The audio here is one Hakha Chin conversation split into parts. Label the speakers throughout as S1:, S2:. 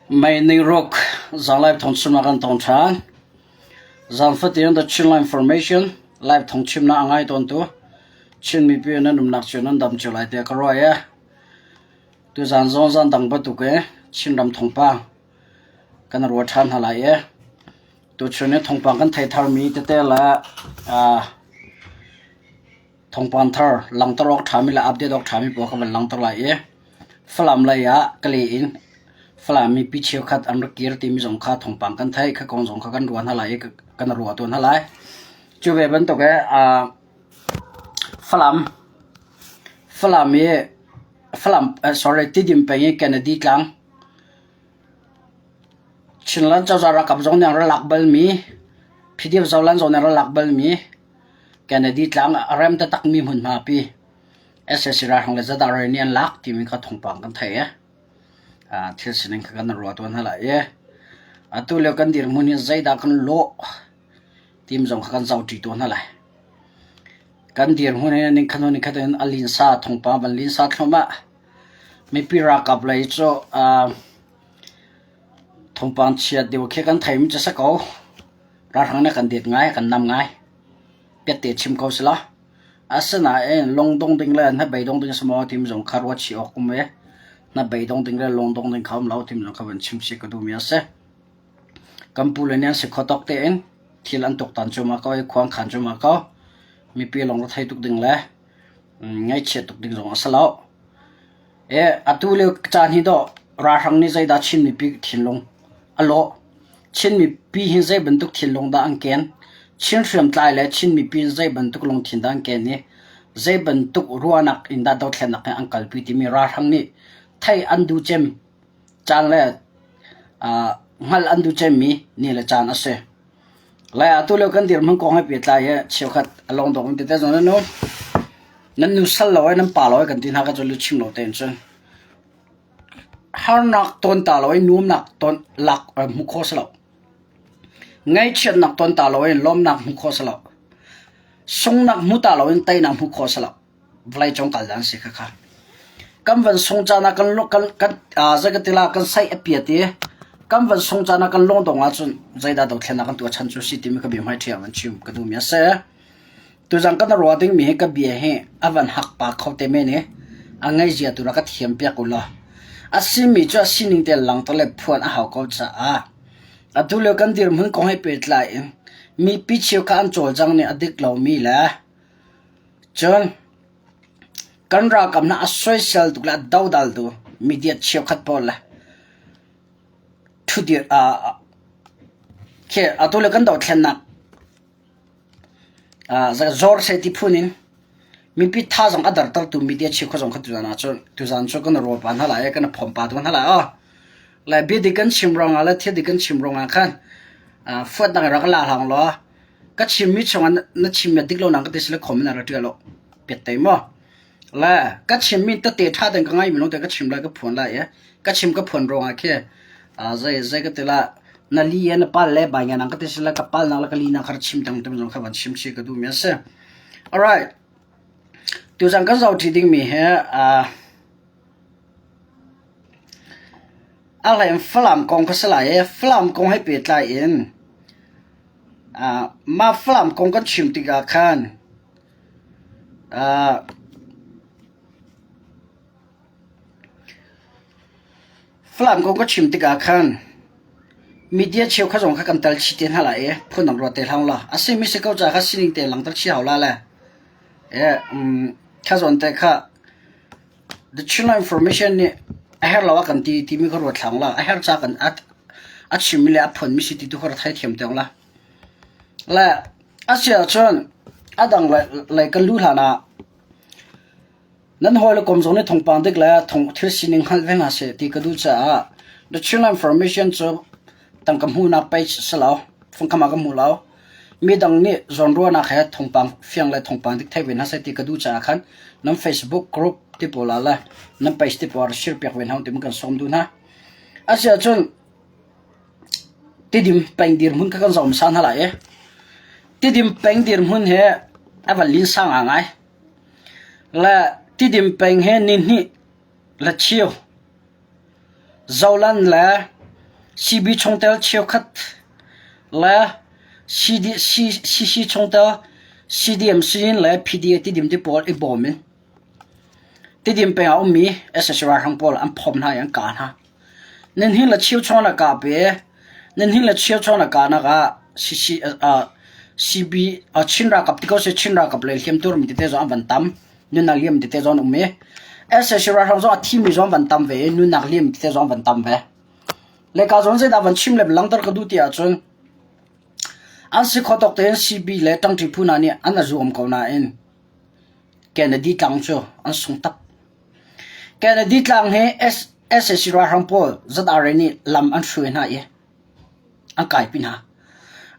S1: May ni ruk zanlai thawngchimnak kan tong ṭhan. Zan fatin The Chinland Information live thawngchimnak a ngai tawntu Chin mipi nan umnak cio nan dam cio lai tiah ka ruah i tuzan zong zan dang bantuk in Chinram thawngpang kan ruah ṭhan hna lai i tuchun i thawngpang kan thei tharmi tete le Thawngpang thar langhter awk ṭhami le update awk ṭhami pawl ka van langhter lai i Falam lei ah Kale in Falam mipi cheukhat an rak kir timi zong kha thawngpang kan theih. Kha kong zong kha kan ruah hna lai i kan ruah tawn hna lai. Cu ve bantuk i Falam Falam i Falam sorry Tidim peng i Kennedy tlang Chinland cozah ralkap zong nih an rak lak balmi PDF Zoland zong nih an rak lak balmi Kennedy tlang ah a rem taktakmi hmunhma pi sac ralhrang le zadah nih an lak timi kha thawngpang kan theih i thil sining kha kan ruah tuan hna lai i atu lio kan dirhmun hi zeidah kan lawh tim zong kha kan zohṭi tuan hna lai. Kan dirhmun hi ning khat hnu ning khat in a linsa thawngpang van linsa thluahmah. Mipi ralkap lei cu thawngpang chiat deuh khi kan theimi cu si ko. Ralhrang nih kan det ngai, kan nam ngai. Piatte chim ko sila. Asinain lungdong ding le hnabeidong ding a si maw timi zong kha ruat chih awk um i hnabeidong ding le lungdong ding kha um lo timi zong kha van chim chih ka duhmi a si. Kan pu le nih an si kho tawk tein thil an tuaktan cuahmah ko i khua an khan cuahmah ko. Mipi lungre thei tuk ding le ngaihchiat tuk ding zong a si lo. E atu lio caan hi dawh ralhrang nih zeidah Chin mipi thinlung a lawh? Chin mipi hi zei bantuk thinlung dah an ken? Chin hriamtlai le Chin mipi in zei bantuk lungthin dah an ken i zei bantuk ruahnak in dah dothlennak hi an kalpi timi ralhrang nih theih an duh cem caan le hngalh an duh cemmi ni le caan a si. Lai atu lio kan dirhmun kong he pehtlai hi cheukhat a lawngdong in tete zong nan um. Nan nu sal lo ai nan pa lo ai kan ti hna ka cu lu chim lo tein cun. Harnak ton ta lo ai nuamnak ton lak hmu kho si lo. Ngaihchiatnak ton ta lo in lawmnak hmu kho si lo. Sungnak hmu ta lo in teinak hmu kho si lo. Vawlei cung kal dan si khakha. Kan van sung caan ah kan kan kan zei ka ti la kan saih a piat i kan van sung caan ah kan lungdong ahcun zeidah dothlennak kan tuah chan cu si timi ka bia hmai ṭhiam an chim ka duhmi a si. Tuzan kan ruah dingmi hi ka bia hi a van hak pa kho te men i a ngaihzia tu rak ka thiam piak u law. A simi cu a sining te langter le phuan a hau ko caah atu lio kan dirhmun kong he pehtlai in mipi cheu kha an cawlcang nih a dik lomi le Cun kan ralkap hna a soisel tuk le a dodal tu media cheukhat pawl le ṭhudir khi atu le kan dothlennak zor seh ti phun in mipi thazaang a dartertu media cheukhat zong kha tuzan ahcun tuzan cu kan rawl pa hna lai i kan phom pa tu hna lai aw. Le bia dik kan chim ruangah le thil dik kan chim ruangah khan fuatnak in rak la hlang law Ka chimmi chungah na chimmi a dik lo nang ka ti sile khom in a ra ṭial lo. Piatte maw? Le ka chimmi tete ṭha tein ka ngaimi lawng te ka chim lai ka phuan lai i ka chim ka phuan ruangah khi zei zei ka ti la na li e na pal le bai ngai nang ka ti sile ka pal nak le ka li nak kha ra chim tang tem zong kha van chim chih ka duhmi a si. Alright. Tuzan kan zohṭi dingmi hi a hlei in Falam kong kha si lai i Falam kong he pehtlai in Mah Falam kong kan chim tikah khan Falam kong kan chim tikah khan media cheukhat zong kha kan tel chih te hna lai i phundang ruat te hlah ulaw a simi si ko caah kha sining tein langhter chih hau la le kha zawn te kha The Chinland Information nih a herh lo a kan ti timi kha ruat hlah la. A herh ca kan a chimmi le a phuanmi si ti tu kha ra theithiam te la. Le a si ahcun a dang lei kan luh hlan ah nan hawi le kom zong nih thawngpang dik le thong thil sining hngalh ve hna seh ti ka duh caah The Chinland Information cu tangka hmuhnak page si lo, fungkham ah ka hmu lo. Midang nih zawnruahnak he thawngpang fiang le thawngpang dik thei ve hna seh ti ka duh caah khan nan Facebook group ti pawl ah le nan page ti pawl ah share piak ve hna ti kan sawm duh hna. Asiahcun Tidim peng dirhmun kha kan zoh hmasa hna lai i Tidim peng dirhmun hi a van linsang ngai. Le Tidim peng hi nihnih le cheu Zoland le. CB chungtel cheukhat le CC chungtel CDMC le PDA Tidim ti pawl i bawm in Tidim peng ah ummi sac ralhrang pawl an phomh hna i an kah hna. Nan hin le cheu chung na kah pe. Nan hin le cheu chung na kahnak ah CC, uh, CB, uh, Chin ralkap ti ko seh Chin ralkap le hliamtuar mi tete zong an van tam. Nunnak liam tete zong an um i sac ralhrang zong a thimi zong an van tam ve i nunnak liam tete zong an van tam ve. Le ka zawn zeidah van chim le langhter ka duh ti ahcun an si kho tawk tein CB le ṭangṭi phu hna nih an a zuam ko nain Kennedy tlang cu an sung tak. Kennedy tlang hi sac ralhrang pawl ZRA nih lam an hruai hna i an kaipi hna.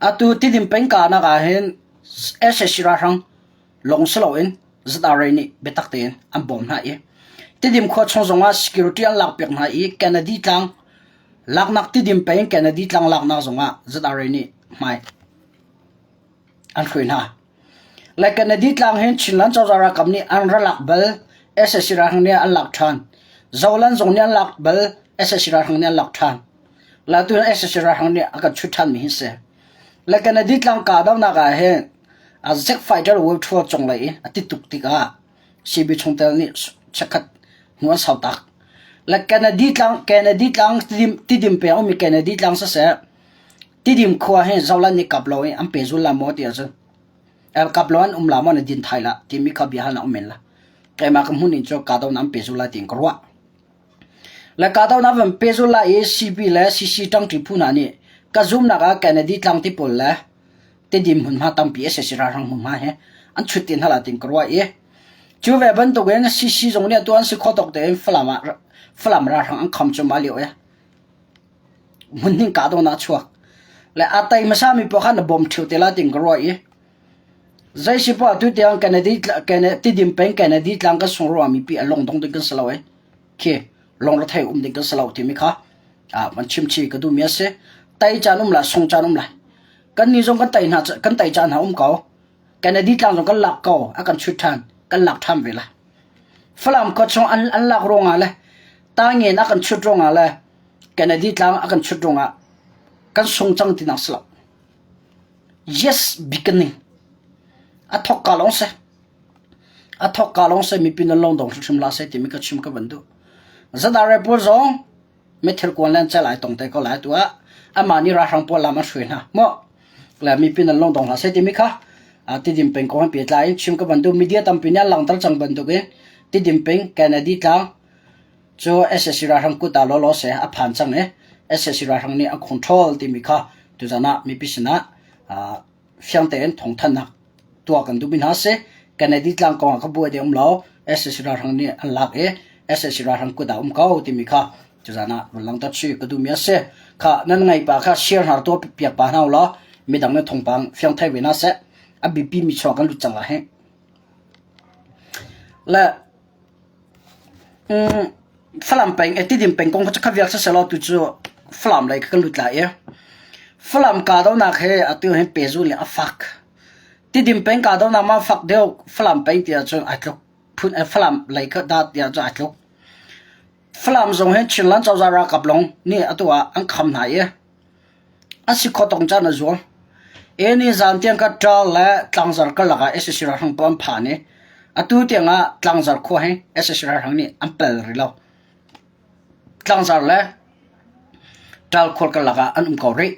S1: Atu Tidim peng kahnak ah hin sac ralhrang lawng si loin ZRA nih biatak tein an bawm hna i Tidim khua chung zongah security an lakpiak hna i Kennedy tlang laknak Tidim peng Kennedy tlang laknak zongah ZRA nih hmai an hruai hna. Le Kennedy tlang hin Chinland cozah ralkap nih an ra lak bal, sac ralhrang nih an lak ṭhan. Zoland zong nih an lak bal, sac ralhrang nih an lak ṭhan. Le atu hin sac ralhrang nih a kan chut ṭhanmi hi si. Le Kennedy tlang kahdohnak ah hin a Jet fighter World Tour cunglei i a ti tuk tikah CB chungtel nih chikkhat hnu an sau tak. Le Kennedy tlang Kennedy tlang tidim, tidim peng ummi Kennedy tlang siseh Tidim khua hi Zoland nih kap lo i an pe zul la maw ti ahcun kap lo an um la maw na din thai la timi kha bia hal na um men la. Keimah ka hmun in cu kahdohnak an pe zul lai tiin ka ruah. Le kahdohnak van pe zul lai i CB le CC ṭangṭi phu hna nih ka zumnak ah Kennedy tlang ti pawl le Tidim hmunhma tampi sac ralhrang hmunhma he an chut ti hna la tiin ka ruah i cu ve bantukin CC zong nih atu an si khawh tawk tein Falam ah Falam ralhrang an kham cuahmah lio i hmunhning kahdohnak a chuak. Le a tei hmasami paoh kha na bawm ṭheo te lai tiin ka ruah i zei si poah atu tiang Kennedy Tidim peng Kennedy tlang kan sung ruangah mipi a lungdong ding kan si lo i khi lungrethei um ding kan si lo timi kha van chimchih ka duhmi a si. Tei caan um lai, sung caan um lai. Kannih zong kan tei hna kan tei caan hna um ko. Kennedy tlang zong kan lak ko, a kan chut ṭhan, kan lak ṭhan ve lai. Falam khua chung an, an lak ruangah le Tangen a kan chut ruangah le Kennedy tlang a kan chut ruangah kan sung cang tinak si lo. Yes, beginning. A thok ka lawng si. A thok ka lawng si mipi nan lawng dong hrimhrim la se timi ka chim ka van duh. Zadare pawl zong mithil kuan len cel ai tong te ko lai tu ah amah nih ralhrang pawl lam a hruai hna maw le mipi nan lung dong hlah seh timi kha Tidim peng kong he pehtlai in chim ka van duh media tampi nih an langhter cang bantuk in Tidim peng Kennedy tlang cu sac ralhrang kut ah lawlaw seh a phan cang i sac ralhrang nih an control timi kha tuzan ah mipi sinah fiang tein thawngthanhnak tuah kan duhmi hna a si. Kennedy tlang kong ah ka buai ding um lo. sac ralhrang nih an lak i sac ralhrang kut ah um ko timi kha tuzan ah vun langhter chih ka duhmi a si. Kha nan ngai pa kha share hna tuah piak pa hna ulaw midang nih thawngpang fiang thei ve hna seh. A biapi mi chuak kan lut cang lai hih. Le Falam peng Tidim peng kong kha vial siselaw tu cu Falam lei kha kan lut lai i Falam kahdohnak hi atu hin pehzulh in a fak. Tidim peng kahdohnak ma fak deuh Falam peng ti ahcun ai tluk. Phun Falam lei kha dah ti ahcun ai tluk. Falam zong hi Chinland cozah ralkap lawng nih atu ah an kham hna i A si kho tong caan a zual. Eni zan tiang ka ṭal le tlangzar karlak ah sac ralhrang pawl an phan i atu tiang ah tlangzar khua hi sac ralhrang nih an pel rih lo. Tlangzar le ṭal khua karlak ah an um ko rih.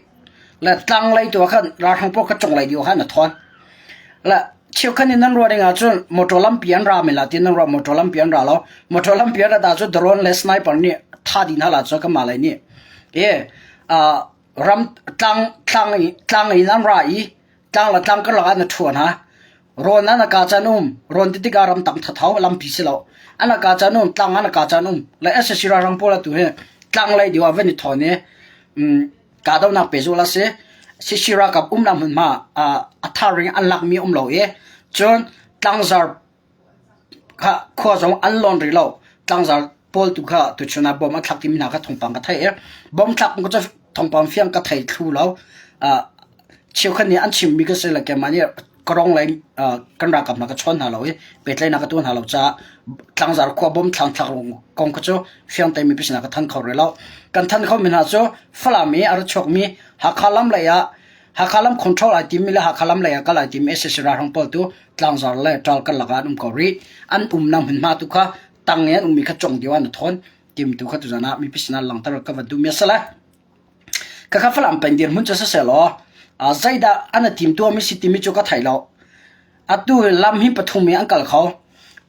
S1: Le tlanglei tu ah khan ralhrang pawl kha cunglei deuh ah khan a thawn. Le cheukhat nih nan ruah ding ahcun motor lampi an ra men la ti nan ruah motor lampi an ra lo. Motor lampi an rat ahcun drone le sniper nih tha dih hna la cu kanmah lei nih. E ram tlang tlang tlang in an ra i tlang le tlang karlak ah na ṭhuan ha. Rawn an ka caan um rawn ti tikah ram tang thatho lampi si lo. An ka caan um tlang an ka caan um le SSC ralhrang pawl atu hi tlang lei deuh ah van i thawn i kahdohnak pehzulh a si. Sisi ralkap umnak hmunhma a thar in an lakmi um lo i cun tlangzar kha khua zong an lawn rih lo. Tlangzar pawl tu kha tuchun ah bom an thlak timi hna kha thawngpang ka theih i bom thlak cu thawngpang fiang ka thei thlu lo. Cheukhat nih an chimmi ka si le keimah nih. Karong lei kan ralkap hna ka chawn hna lo i pehtlaihnak ka tuah hna lo caah Tlangzar khua bom thlang thlak kong kha cu fiang tein mipi sinah ka thanh kho rih lo. Kan thanh khomi hna cu Falam i a ra chuakmi Hakha lam lei ah Hakha lam control ai timmi le Hakha lam lei ah kal ai timmi sac ralhrang pawl tu Tlangzar le Ṭal karlak ah an um ko rih. An umnak hmunhma tu kha tang i an ummi kha cong deuh ah an i thawn. Timtu kha tuzan ah mipi sinah langhter ka va duhmi a si lai. Khakha Falam peng dirhmun cu siseh-law zeidah an i timtuahmi si timi cu ka thei lo. Atu hi lam hi pathum in an kal kho.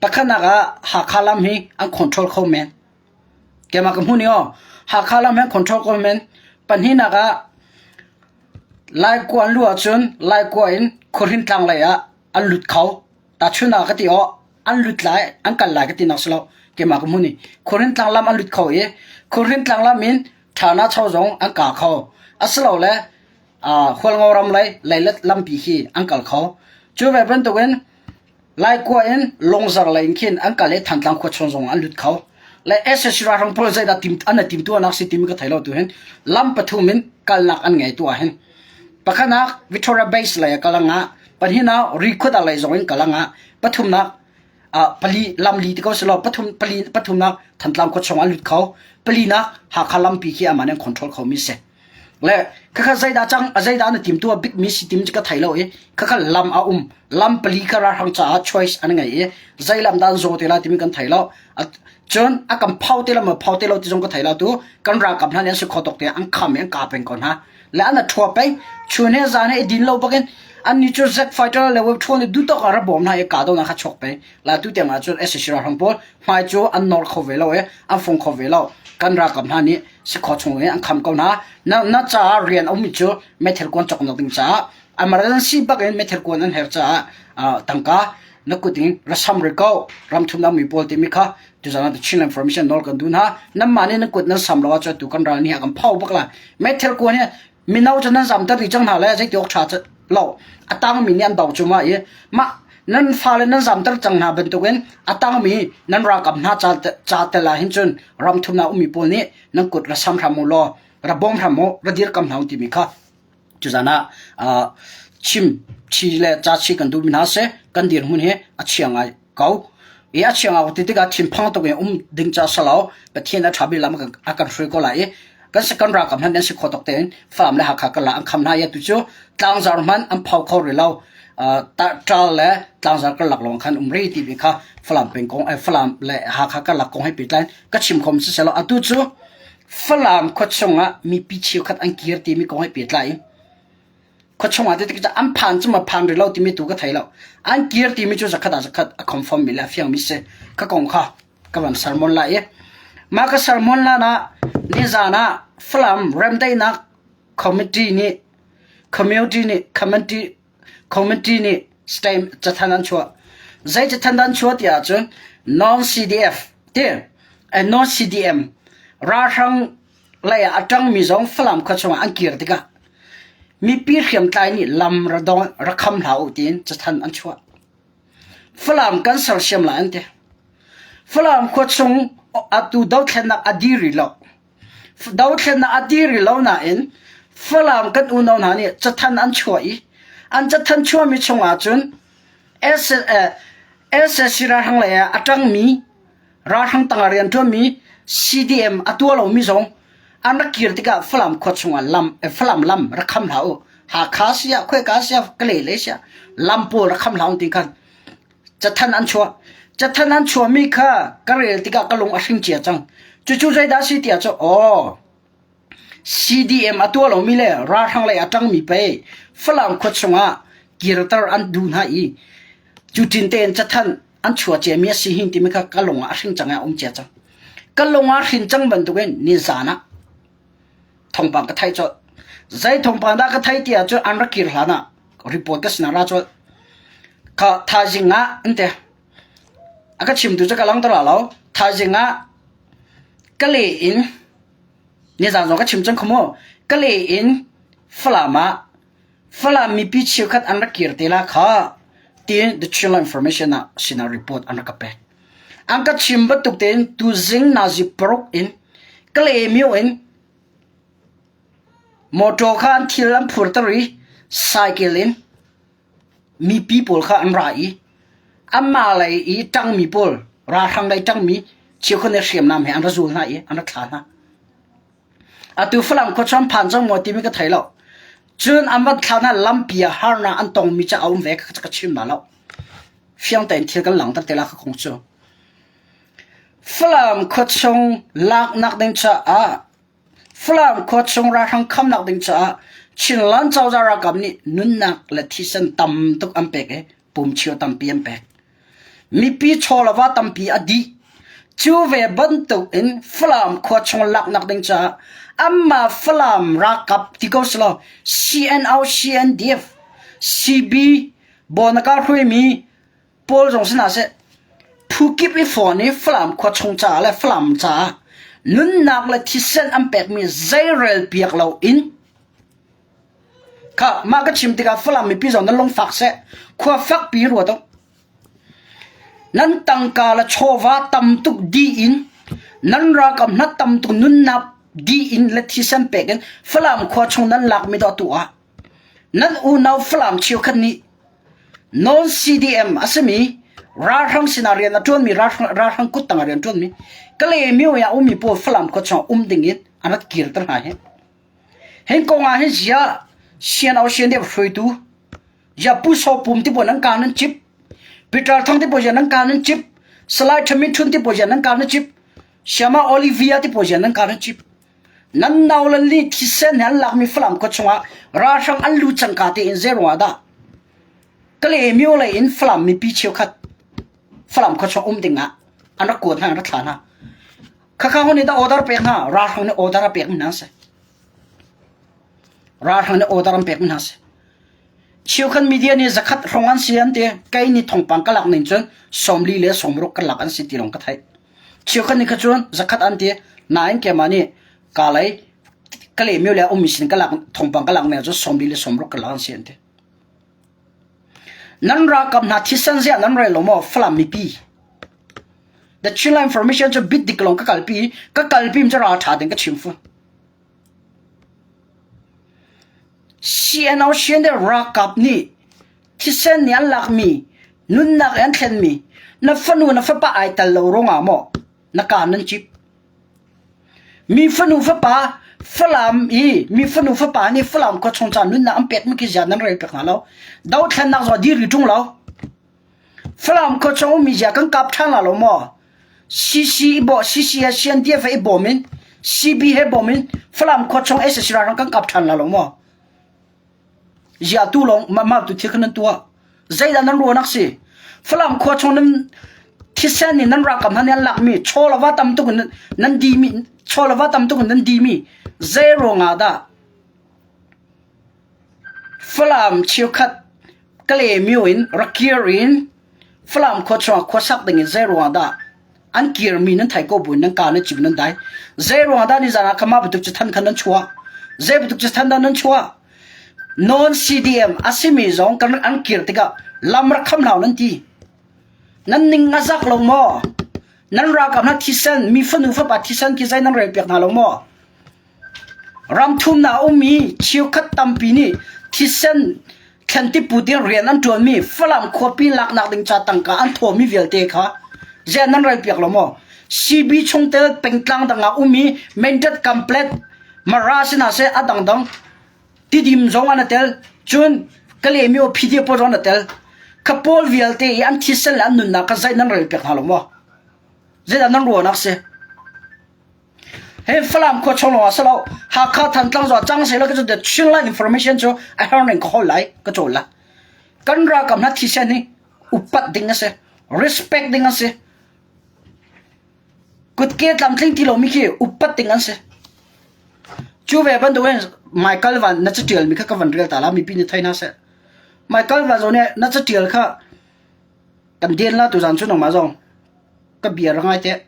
S1: Pakhatnak ah Hakha lam hi an control kho men. Keimah ka hmuh ning aw. Hakha lam hi an control kho men. Pahnihnak ah Laikua an luh ahcun Laikua in Khuahrin tlang lei ah an lut kho. Tahchun ah ka ti aw an lut lai an kal lai ka ti nak si lo. Keimah ka hmuh ning. Khuahrin tlang lam an lut kho i Khuahrin tlang lam in Ṭhana cho zong an ka kho. Asilole Hualngo ram lei leilet lampi hi an kal kho. Cu ve bantukin Laikua in Lungzar lei in khin an kal i Thantlang khua chung zong an lut kho. Le SSC ralhrang pawl zeidah tim an i timtuahnak si timi ka thei lo tu hin lam pathum in kalnak an ngei tu ah hin pakhatnak Victoria Base lei a kal anga pahnihnak Rikhuda lei zong in kal anga pathumnak pali lamli ti ko selaw pathum pali pathumnak Thantlang khua chung an lut kho palinak Hakha lampi khi aman an control kho mi si le khakha zeidah cang zeidah na tim tu big mi si tim ka thei lo i khakha lam a um lam pali kha ralhrang caah choice an ngei i zei lam dan zo te la timi kan thei lo cun a kan phau te lo ma phau te lo ti zong ka thei lo tu kan ralkap hna nih an si kho tok te an kham i an ka peng ko hna le an ṭhua peng chun he zan he i din lo bakin anni cu jet fighter le web ṭhawn i duhtok ah ra bawm hna i kahdohnak kha chuak peng la tu tiang ah cun SAC ralhrang pawl hmai cu an nor kho ve lo i an fung kho ve lo kan ralkap hna nih sikhaw chung in an kham ko hna na na caah rian a ummi cu meithal kuan cawknak ding caah emergency bak in meithal kuan an her caah tangka na kut in ra sam ri ko ramthumnak mi pawl timi kha tuzan ah Chin Information nawl kan duh hna nanmah nih nan kut nan sam lo ahcun tu kan ral nih a kan phau bak lai meithal kuan hi mino cu nan zamter dih cang hna le zeiti awk ṭha lo a tangmi nih an do cu ma i mah nan fale nan zamter cang hna bantukin a tangmi nan ralkap hna ca tel ah hin cun ramthumnak ummi pawl nih nan kut ra sam hram u law ra bawm hram u ra dirkam hna u timi kha Tuzan ah chim chi le ca chi kan duhmi hna seh kan dirhmun hi a chia ngai ko. I a chia ngai ti tikah thinphang tuk in um ding ca si lo. Pathian a ṭha bik lam a kan hruai ko lai i kan si kan ralkap hmanh an si kho tuk tein Falam le Hakha kan la an kham hna i atu cu tlangzar hmanh an phau kho rih lo. Ṭal le tlangzar karlak lawng khan um rih timi kha Falam peng kong Falam le Hakha karlak kong he pehtlai ka chim khom siselaw atu cu Falam khuachung ah mipi cheukhat an kir timi kong he pehtlai in khuachung ah ti an phan cu ma phan rih lo timi tu ka thei lo. An kir timi cu zakhat ah zakhat a confirm mi le a fiang mi si. Ka kong kha ka van sermon lai i mah ka sermon lan ah nizan ah Falam remdaihnak committee nih community nih committee committee nih stem cathan an chuah. Zei cathan dah an chuah ti ahcun non-CDF ti non-CDM ralhrang lei ah a ṭangmi zong Falam khua chungah an kir tikah mipi hriamtlai nih lam ra dong ra kham hlah u tiin cathan an chuah. Falam kan sersiam lai an ti. Falam khua chung atu dothlennak a dir rih lo. Dothlennak a dir rih lo nain Falam kan unau hna nih cathanh an chuah i an cathanh chuahmi chungah cun SSC ralhrang lei ah a ṭangmi ralhrang tangah rianṭuanmi CDM a tuah lomi zong an rak kir tikah Falam khua chungah lam Falam lam rak kham hlah u. Hakha si ah khuaika si ah Kalay lei si ah lam pawl rak kham hlah u ti khan Cathanh an chuah. Cathanh an chuahmi kha ka rel tikah ka lung a hring cia cang. Cucu zeidah a si tiah cu aw CDM a tuah lomi le ralhrang lei a ṭangmi pei Falam khua chungah kirter an duh hna i cu ṭin tein cathanh an chuah ciami a si hin timi kha ka lung ah a hring cang i a um cia cang. Ka lung ah hrin cang bantukin nizan ah thawngpang ka theih colh. Zei thawngpang dah ka theih ti ahcun an rak kir hlan ah report ka sinah ra colh. Kha thaizing ah an ti. A ka chimtu cu ka langter la lo. Thaizing ah ka le in nizan zong ka chim cang kho mu. Ka le in Falam ah Falam mipi cheukhat an rak kir te la kha tiin The Chinland Information ah sinah report an rak ka pek. An ka chim bantuk tein tuzing nazi paruk in Kalaymyo in motor kha an thil an phurter i cycle in. mipi pawl kha an ra i anmah lei i ṭangmi pawl ralhrang lei ṭangmi cheukhat nih hriamnam he an ra zul hna i an ra thla hna. Atu Falam khua cu an phan cang maw timi ka thei lo. Cun an van thla hna lampi ah harnak an tongmi cu a um ve ka chim hna lo. Fiang tein thil kan langhter te la ka kong cu. Falam khua chung laknak ding caah Falam khua chung ralhrang khamnak ding caah Chinland cozah ralkap nih nunnak le thisen tam tuk an pek i pumchio tampi an pek. Mipi chawlava tampi a dih. Cu ve bantuk in Falam khua chung laknak ding caah anmah Falam ralkap ti ko selaw CNO, CNDF, CB, Bawnaka hruaimi Paul zong si hna seh, phu kip i fawn i Falam khua chung caah le Falam caah nunnak le thisen an pekmi zeirel piak loin kha mah ka chim tikah Falam mipi zong nan lungfak seh, khua fakpi ruat u. Nan tangka le chawva tam tuk dih in nan ralkap hna tam tuk nunnak dih in le thisen pek in Falam khua chung nan lakmi dawh tu ah Nan unau Falam cheukhat nih non-CDM a simi ralhrang sinah rian a ṭuanmi ralhrang kuttang ah rian ṭuanmi Kalaymyo ah ummi pawl Falam khua chungah um dingin an rak kirter hna hi. Hi kong ah hin ziah CNO CNDF hruaitu ziah Pu Saw Pum ti pawl nan kaa nan cip Peter Thang ti pawl ziah nan kaa nan cip Salai Thamin Thun ti pawl ziah nan kaa nan cip Siama Olivia ti pawl ziah nan kaa nan cip Nan nau le li thisen he an lakmi Falam khua chungah ralhrang an lu cangka tein zeiruangah dah Kalaymyo lei in Falam mipi cheukhat Falam khua chung um dingah an rak kuat hna an rak thlah hna. Khakha hon nih dah order pek hna ralhrang nih order a pekmi hna an si. Ralhrang nih order an pekmi hna si. Cheukhat media nih zakhat hrawng an si an ti. Kei nih thawngpang ka lak ning cun 40 le 60 ka lak an si ti lawng ka theih. Cheukhat nih kha cun zakhat an ti. Nain keimah nih ka lei ka lehmio le ummi sin ka lak thawngpang ka lak ning cun 40 le 60 ka lak an si an ti. Nan ralkap hna thisen ziah nan rel lo maw Falam mipi? The Chinland Information cu bit dik lawng ka kalpi ka kalpi cu ral ṭha ding ka chim fun. CNO Chin ralkap nih thisen nih an lakmi nunnak in an thlenmi na fanu na fapa ai tel lo ruangah maw na kaa nan cip? Mi fanu fapa Falam i mi fanu fapa nih Falam khua chung ca nunnak an pekmi khi zia nan rel piak hna lo. Dothlennak zong dir rih ṭung lo. Falam khua chung ummi zia kan kap ṭhan la lo maw? CC i bawh CC he CNDF he i bawm in CB he bawm in Falam khua chung SSC ralhrang kan kap ṭhan la lo maw? Zia tu lawng mah mah tu thil kha nan tuah. Zeidah nan ruahnak si? Falam khua chung nan thisen in nan ralkap hna nih an lakmi chaw le va tam tuk in nan dimi chaw le va tam tuk in nan dimi zei ruangah dah Falam cheukhat Kalaymyo in rak kir in Falam khua chungah khuasak ding in zei ruangah dah an kirmi nan thei ko buin nan kaa nan cim nan dai. Zei ruangah dah nizan ah kha mah bantuk cithan khan nan chuah? Zei bantuk cithan dah nan chuah? Non CDM a simi zong kan an kir tikah lam rak kham hlah nan ti. Nan ning a zak lo maw? Nan ralkap hna thisen, mi fanu fapa thisen khi zei nan rel piak hna lo maw? Ram thumnak a ummi cheukhat tampi nih thisen thlantipu tiang rian an ṭuanmi Falam khuapi laknak ding ca tangka an thawmi vialte kha ziah nan relpiak lo maw? CB chungtel pengtlang dang ah ummi Mendrat Complex Mara sinah seh a dangdang Tidim zong an tel cun Kalaymyo PDF pawl zong an tel. Kha pawl vialte i an thisen le an nunnak kha zei nan relpiak hna lo maw? Zeidah nan ruahnak si? Hi Falam khua chung lawngah si lo Hakha Thantlang zong cang seh law ka cu the Chinland information cu a herh ning ka hawl lai ka cawl la. Kan ralkap hna thisen hi upat ding a si respect ding an si kutke tlamtling ti lomi khi upat ding an si. Cu ve bantukin Michael Van na catial mi kha ka van rel ta la mipi nih thei hna seh. Michael Van zong nih na catial kha kan den la tuzan cu nangmah zong ka bia ra ngai teh.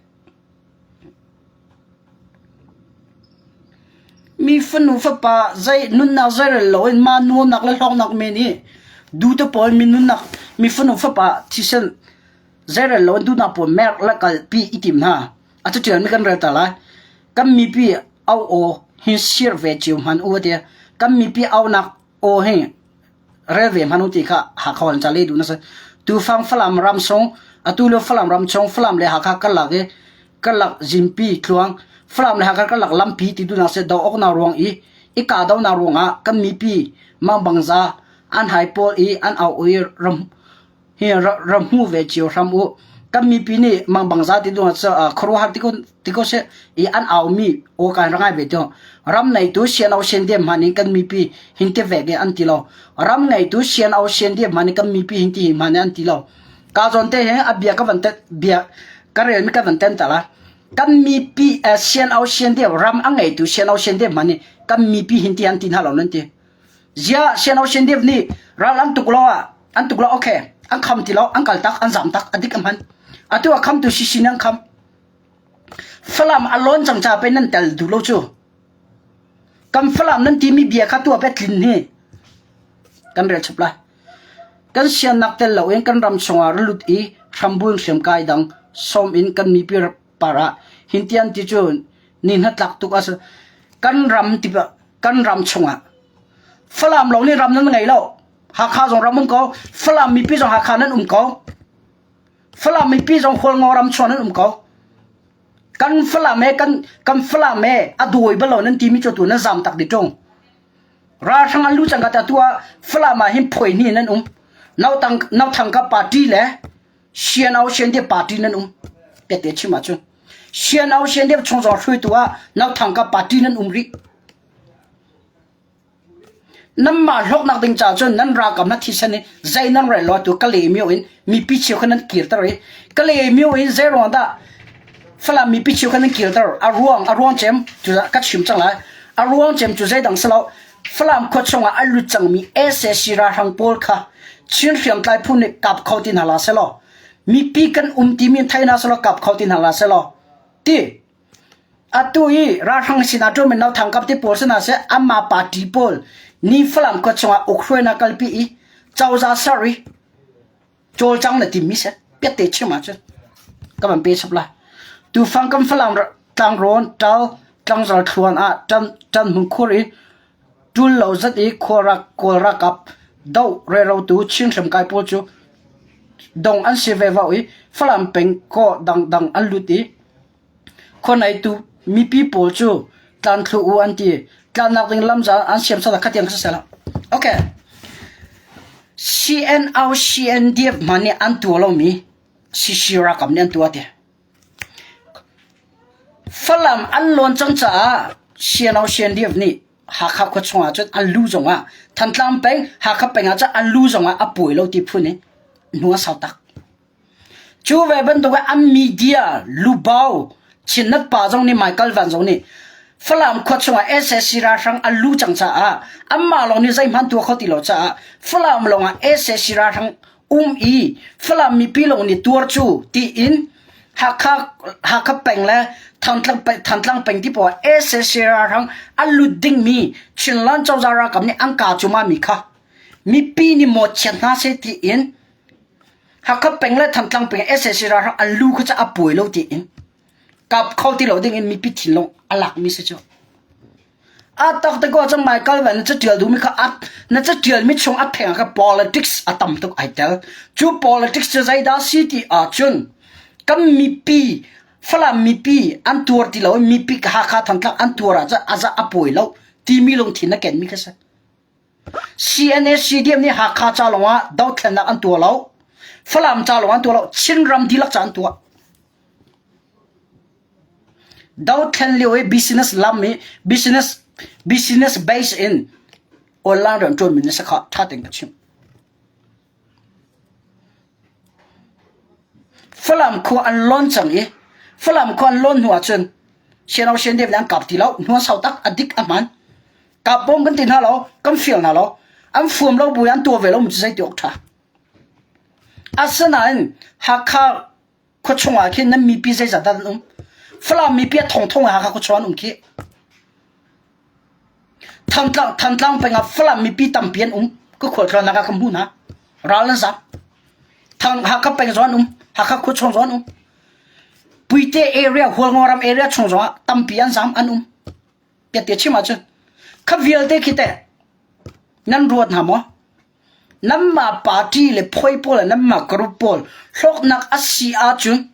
S1: Mi fanu fapa zei nunnak zeirel loin mah nuamnak le hlawknak men i duhte pawl mi nunnak mi fanu fapa thisen zeirel loin duhnak pawl merh le kalpi i tim hna. A catialmi kan rel ta lai. Kan mipi au aw hi sir ve cio hmanh u a ti. Kan mipi aunak aw hi. Rel ve hmanh u ti kha Hakha holh in ca leh duh na si. Tufang Falam ram sung, atu lio Falam ram chung Falam le Hakha karlak i karlak zimpi tluang, Falam le Hakha karlak lampi ti duhnak si do awknak ruang i i kahdohnak ruangah kan mipi mangbangza an hai pawl i an au i ram hi ra hmu ve cio hram u. Kan mipi nih mangbangza ti duhnak cu khuaruahhar ti ko seh i an aumi aw kan ra ngai ve tio. Ram neitu sian au sian diam hman in kan mipi hin ti vek i an ti lo. Ram ngeitu sian au sian diam hman in kan mipi hin ti hi hman in an ti lo. Ka zawn te he a bia ka van ten bia ka rel mi ka van ten ta la. Kan mipi sian au sian diam ram a ngeitu sian au sian diam hman in kan mipi hin ti an ti hna lo nan ti. Zia sian au sian diam nih ral an tuk lo ah an tuk lo okay an kham ti lo an kal tak an zam tak a dik a hman. Atu a khamtu si sin an kham. Falam a lawn cang ca pe nan tel duh lo cu. Kan Falam nan timi bia kha tuah pe tlin hi kan rel chap lai. Kan siannak tel loin kan ram chungah ra lut i hrambul hriamkai dang sawm in kan mipi par ah hintian ti cu ni hnatlak tuk a si. Kan ram ti kan ram chungah Falam lawng nih ram nan ngei lo. Hakha zong ram um ko. Falam mipi zong Hakha nan um ko. Falam mipi zong Hualngo ram chuan an um ko. Kan Falam he kan kan Falam he a dawi bal lo nan timi cu tu nan zam tak di ṭung. Ralhrang an lu cang ka ta tu ah Falam ah hin phoi hni nan um. Nautang Nauthangka party le Sianau Siande party nan um. Tete chim ahcun Sianau Siande chung zong hruaitu ah Nauthangka party nan um rih. Nanmah hlawknak ding caah cun nan ralkap hna thisen hi zei nan rel lo atu Kalaymyo in mipi cheu kha nan kirter i Kalaymyo in zei ruang dah Falam mipi cheu kha nan kirter a ruang a ruang cem cu ka chim cang lai a ruang cem cu zeidang si lo Falam khua chungah a lut cangmi sac ralhrang pawl kha Chin hriamtlai phu nih kap kho ti hna hlah seh law mipi kan um timi thei hna seh law kap kho ti hna hlah seh law ti Atu i ralhrang sinah ṭuanmi Nauthang kap ti pawl sinah seh anmah party pawl ni Falam khua chungah ukhruainak kalpi i cozah ser i cawlcang na timmi si. Piatte chim ahcun ka van pe chap lai. Tufang kan Falam tlangrawn ṭal tlangzar thluan ah ṭan ṭan hmun khur i ṭul lo zat i khua kawl ralkap doh rerotu Chin hriamkai pawl cu dong an si ve vau i Falam peng kaw dangdang an lut i Khuaneitu mipi pawl cu tlanthlu u an ti. Tlannak ding lam za an siam sala khatiang kha sisela. Okay. CNO CNDF hma nih an tuah lomi CC ralkap nih an tuah ti. Falam an lawn cang caah CNO CNDF nih Hakha khua chungah cun an lu zongah Thantlang peng Hakha peng ah cun an lu zongah a puai lo ti phun in hnu a sau tak. Cu ve bantuk ah an media lubau Chinnet pa zong nih Michael Van zong nih Falam khua chungah sac ralhrang an lu cang caah anmah lawng nih zeihmanh tuah kho ti lo caah Falam lawngah sac ralhrang um i Falam mipi lawng nih tuar cu tiin Hakha Hakha peng le Thantlang peng, Thantlang peng ti poah sac ralhrang an lut dingmi Chinland cozah ralkap nih an ka cuma mi kha mipi nih mawhchiat hna seh tiin Hakha peng le Thantlang peng sac ralhrang an lu kha cu a puai lo tiin kap kho ti lo ding in mipi thinlung a lakmi si cu. A tak te ko cang Michael Van na catial duhmi kha a na catial mi chung a pheng kha politics a tam tuk ai tel. Cu politics cu zeidah si ti ahcun kan mipi Falam mipi an tuar ti lo i mipi Hakha Thantlang an tuar ahcun a za a puai lo timi lungthin na kenmi kha si. CNA CDM nih Hakha ca lawngah dothlennak an tuah lo. Falam ca lawng an tuah lo. Chinram dihlak ca an tuah. Dothlen lio i business lam i business business base in online rian ṭuan mi na si kha ṭha tein ka chimh. Falam khua an lawn cang i Falam khua an lawn hnu ahcun Siano Siandem nih an kap ti lo. Hnu an sau tak a dik a hmaan. Kap bawm kan ti hna lo, kan fial hna lo. An fuam lo bu i an tuah ve lo mi cu zei ti awk ṭha. Asinain Hakha khua chungah khin nan mipi zeizat dah an um? Falam mipi a thongthong in Hakha khua chung an um khi. Thantlang, Thantlang peng ah Falam mipi tampi an um. Ka khualtlawnnak ah ka hmu hna. Ral an zam. Thang, Hakha peng zong an um. Hakha khua chung zong an um. Puite area, Hualngo ram area chung zong ah tampi an zam an um. Piatte chim ahcun kha vialte khi teh nan ruat hna maw? Nanmah party le phoi pawl le nanmah group pawl hlawknak a si ahcun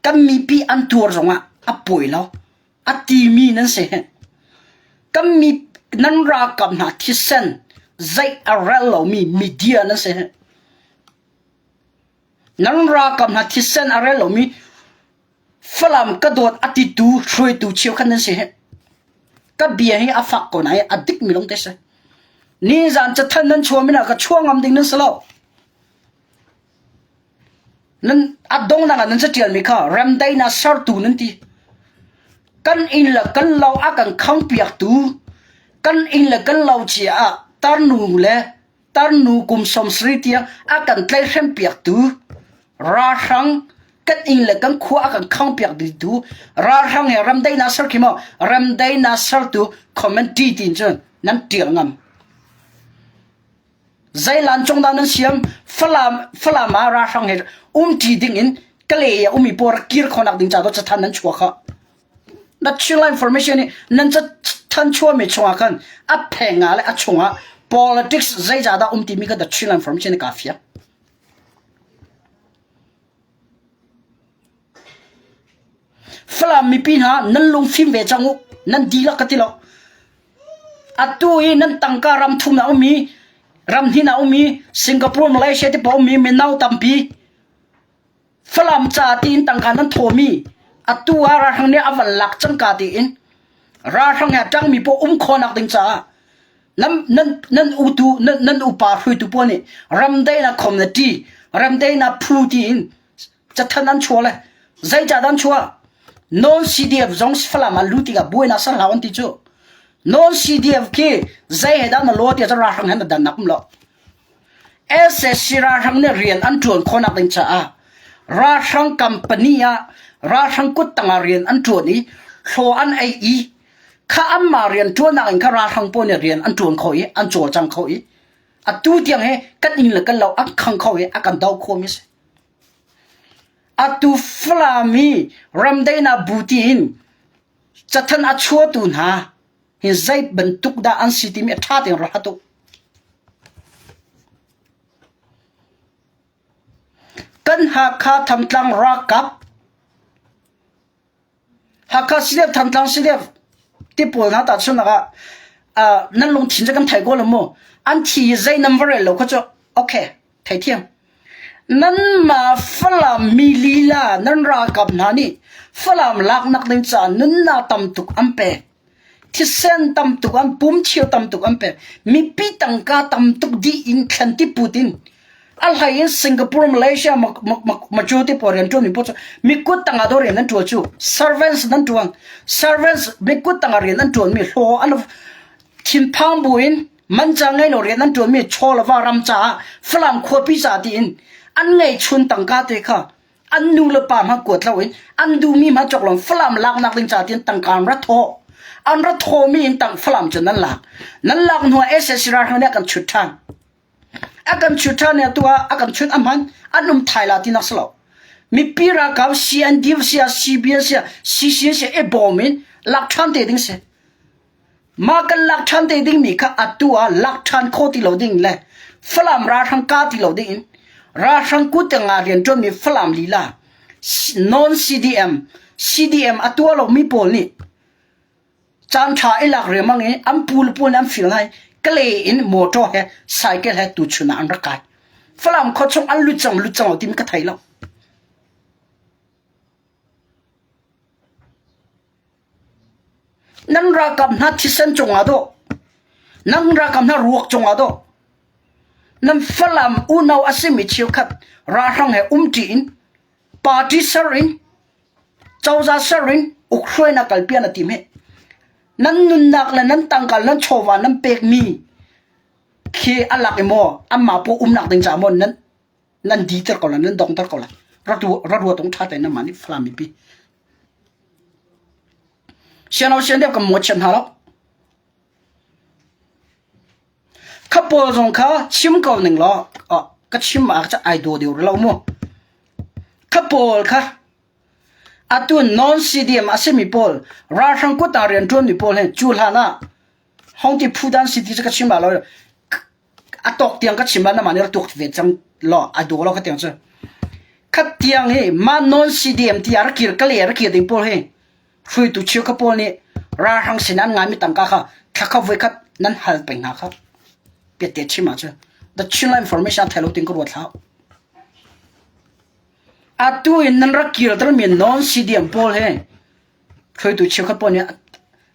S1: kan mipi an tuar zongah a pawi lo. A timi nan si. Kan mi nan ralkap hna thisen zeih a rel lomi media nan si. Nan ralkap hna thisen a rel lomi Falam ka dawt a titu hruaitu cheukhat nan si. Ka bia hi a fak ko nain a dikmi lawng te si. Nizan cathanh nan chuah min ah ka chuah ngam ding nan si lo. Nan a donghnak ah nan catialmi kha remdaihnak sertu nan ti. Kan inn le kan lo a kan khangpiaktu, kan inn le kan lo cia ah tarnu le tarnu kum 70 tiang a kan tlaihhrem piaktu, ralhrang kan inn le kan khua a kan khangpiak dihtu, ralhrang he remdaihnak ser khi maw remdaihnak sertu committee tiin cun nan tial ngam. Zeilan cung dah nan siam? Falam Falam ah ralhrang he umṭi ding in Kalay ah ummi pawl rak kir khawhnak ding ca dawt cathan nan chuah kha. Na Chinland Information nih nan cathan chuahmi chungah khan a pheng ah le a chungah politics zeizah dah um timi kha the Chinland Information nih kaa fiang. Falam mipi hna nan lungfim ve cang u. Nan dihlak ka ti lo. Atu i nan tangka ram thum a ummi, ram hnin a ummi, Singapore, Malaysia te paoh ummi mino tampi Falam ca tiin tangka nan thawmi atu ah ralhrang nih a van lak cangka tiin ralhrang he a ṭangmi paoh um khawhnak ding caah nan nan nan utu nan nan upa hruaitu pawl nih ramdaihnak community ramdaihnak phu tiin cathanh an chuah le zeicah dah an chuah non CDF zong Falam ah lut tikah buainak ser hlah an ti cu non CDF khi zei he dah na law tiah cun ralhrang he na dannak um lo SSC ralhrang nih rian an ṭuan khawhnak ding caah ralhrang company ah ralhrang kuttang ah rian an ṭuan i hlaw an ei i kha anmah rian ṭuannak in kha ralhrang pawl nih rian an ṭuan kho i an cawlcang kho i atu tiang hi kan inn le kan lo an khang kho i a kan do khomi a si. Atu Falam i ramdaihnak bu tiin cathanh a chuahtu hna hi zei bantuk dah an si timi a ṭha tein rak hlat u. Kan Hakha Thantlang ralkap Hakha CDF Thantlang CDF ti pawl hna tahchunhnak ah nan lungthin cu kan thei ko lo mu. An thi i zei nan va rel lo kha cu okay theithiam. Nanmah Falam mi lila nan ralkap hna nih Falam laknak ding caah nunnak tam tuk an pek. Thisen tam tuk an pum cheu tam tuk an pek. Mipi tangka tam tuk dih in thlan ti put in a hlei in Singapore, Malaysia, Macu te pawl rian ṭuan mi pawl cu mikut tangah dawh rian an ṭuan cu servants nan ṭuan. Servants mikut tangah rian an ṭuan mi hlaw an thinphang buin manca ngei lo rian an ṭuan mi chaw le va ram caah Falam khuapi ca tiin an ngeihchun tangka te kha an nu le pa hmanh kuat loin an duhmi hmanh cawk lo Falam laknak ding ca tiin tangka an ra thawh. An ra thawmi in tang Falam cu nan lak. Nan lak hnuah SAC ralhrang nih a kan chut ṭhan. A kan chut ṭhan i atu ah a kan chut a hman an um thai la tinak si lo. Mipi ralkap CNDF sia CBN sia CCN sia i bawm in lak ṭhan te ding si. Mah kan lak ṭhan te dingmi kha atu ah lak ṭhan khawh ti lo ding le Falam ralhrang ka ti lo ding in ralhrang kut nga rianṭuanmi Falam lila non CDM CDM a tuah lomi pawl nih caan ṭha i lak riangmang i an pu le pawl nih an fil hna i Kale in motor he cycle he tuchun ah an rak kai. Falam khua chung an lut cang lut cang lo timi ka thei lo. Nan ralkap hna thisen cungah dawh, nan ralkap hna ruak cungah dawh, nan Falam unau a simi cheukhat ralhrang he umṭi in party ser in cozah ser in ukhruainak kalpi na tim hi nan nunnak le nan tangka nan chawva nan pekmi khi a lak i maw anmah paw umnak ding caah maw nan nan diter ko lai nan dongter ko lai rat ruat ung ṭha tein nanmah nih Falam mipi Sian sian deuh kan mawhchiat hna lo. Kha pawl zong kha chim ko ning law ka chim ah ai daw deuh lo mu. Kha pawl kha atu non CDM a simi pawl ralhrang kut ah rianṭuanmi pawl he cu hlan ah. Hong ti phu dan si ti cu ka chim la lo. A tawk tiang ka chim la nama nih rak tuak ve cang law a daw lo ka tiang cu. Khat tiang hi ma non CDM ti a rak kir ka le rak kir ding pawl hi hruaitu cheukhat pawl nih ralhrang sin an ngaimi tangka kha thla kha voikhat nan hal peng hna kha. Piatte chim ahcun the Chinland Information a thei lo ting ka ruat hlah. Atu in nan rak kirtermi non CDM pawl hi hruaitu cheukhat pawl nih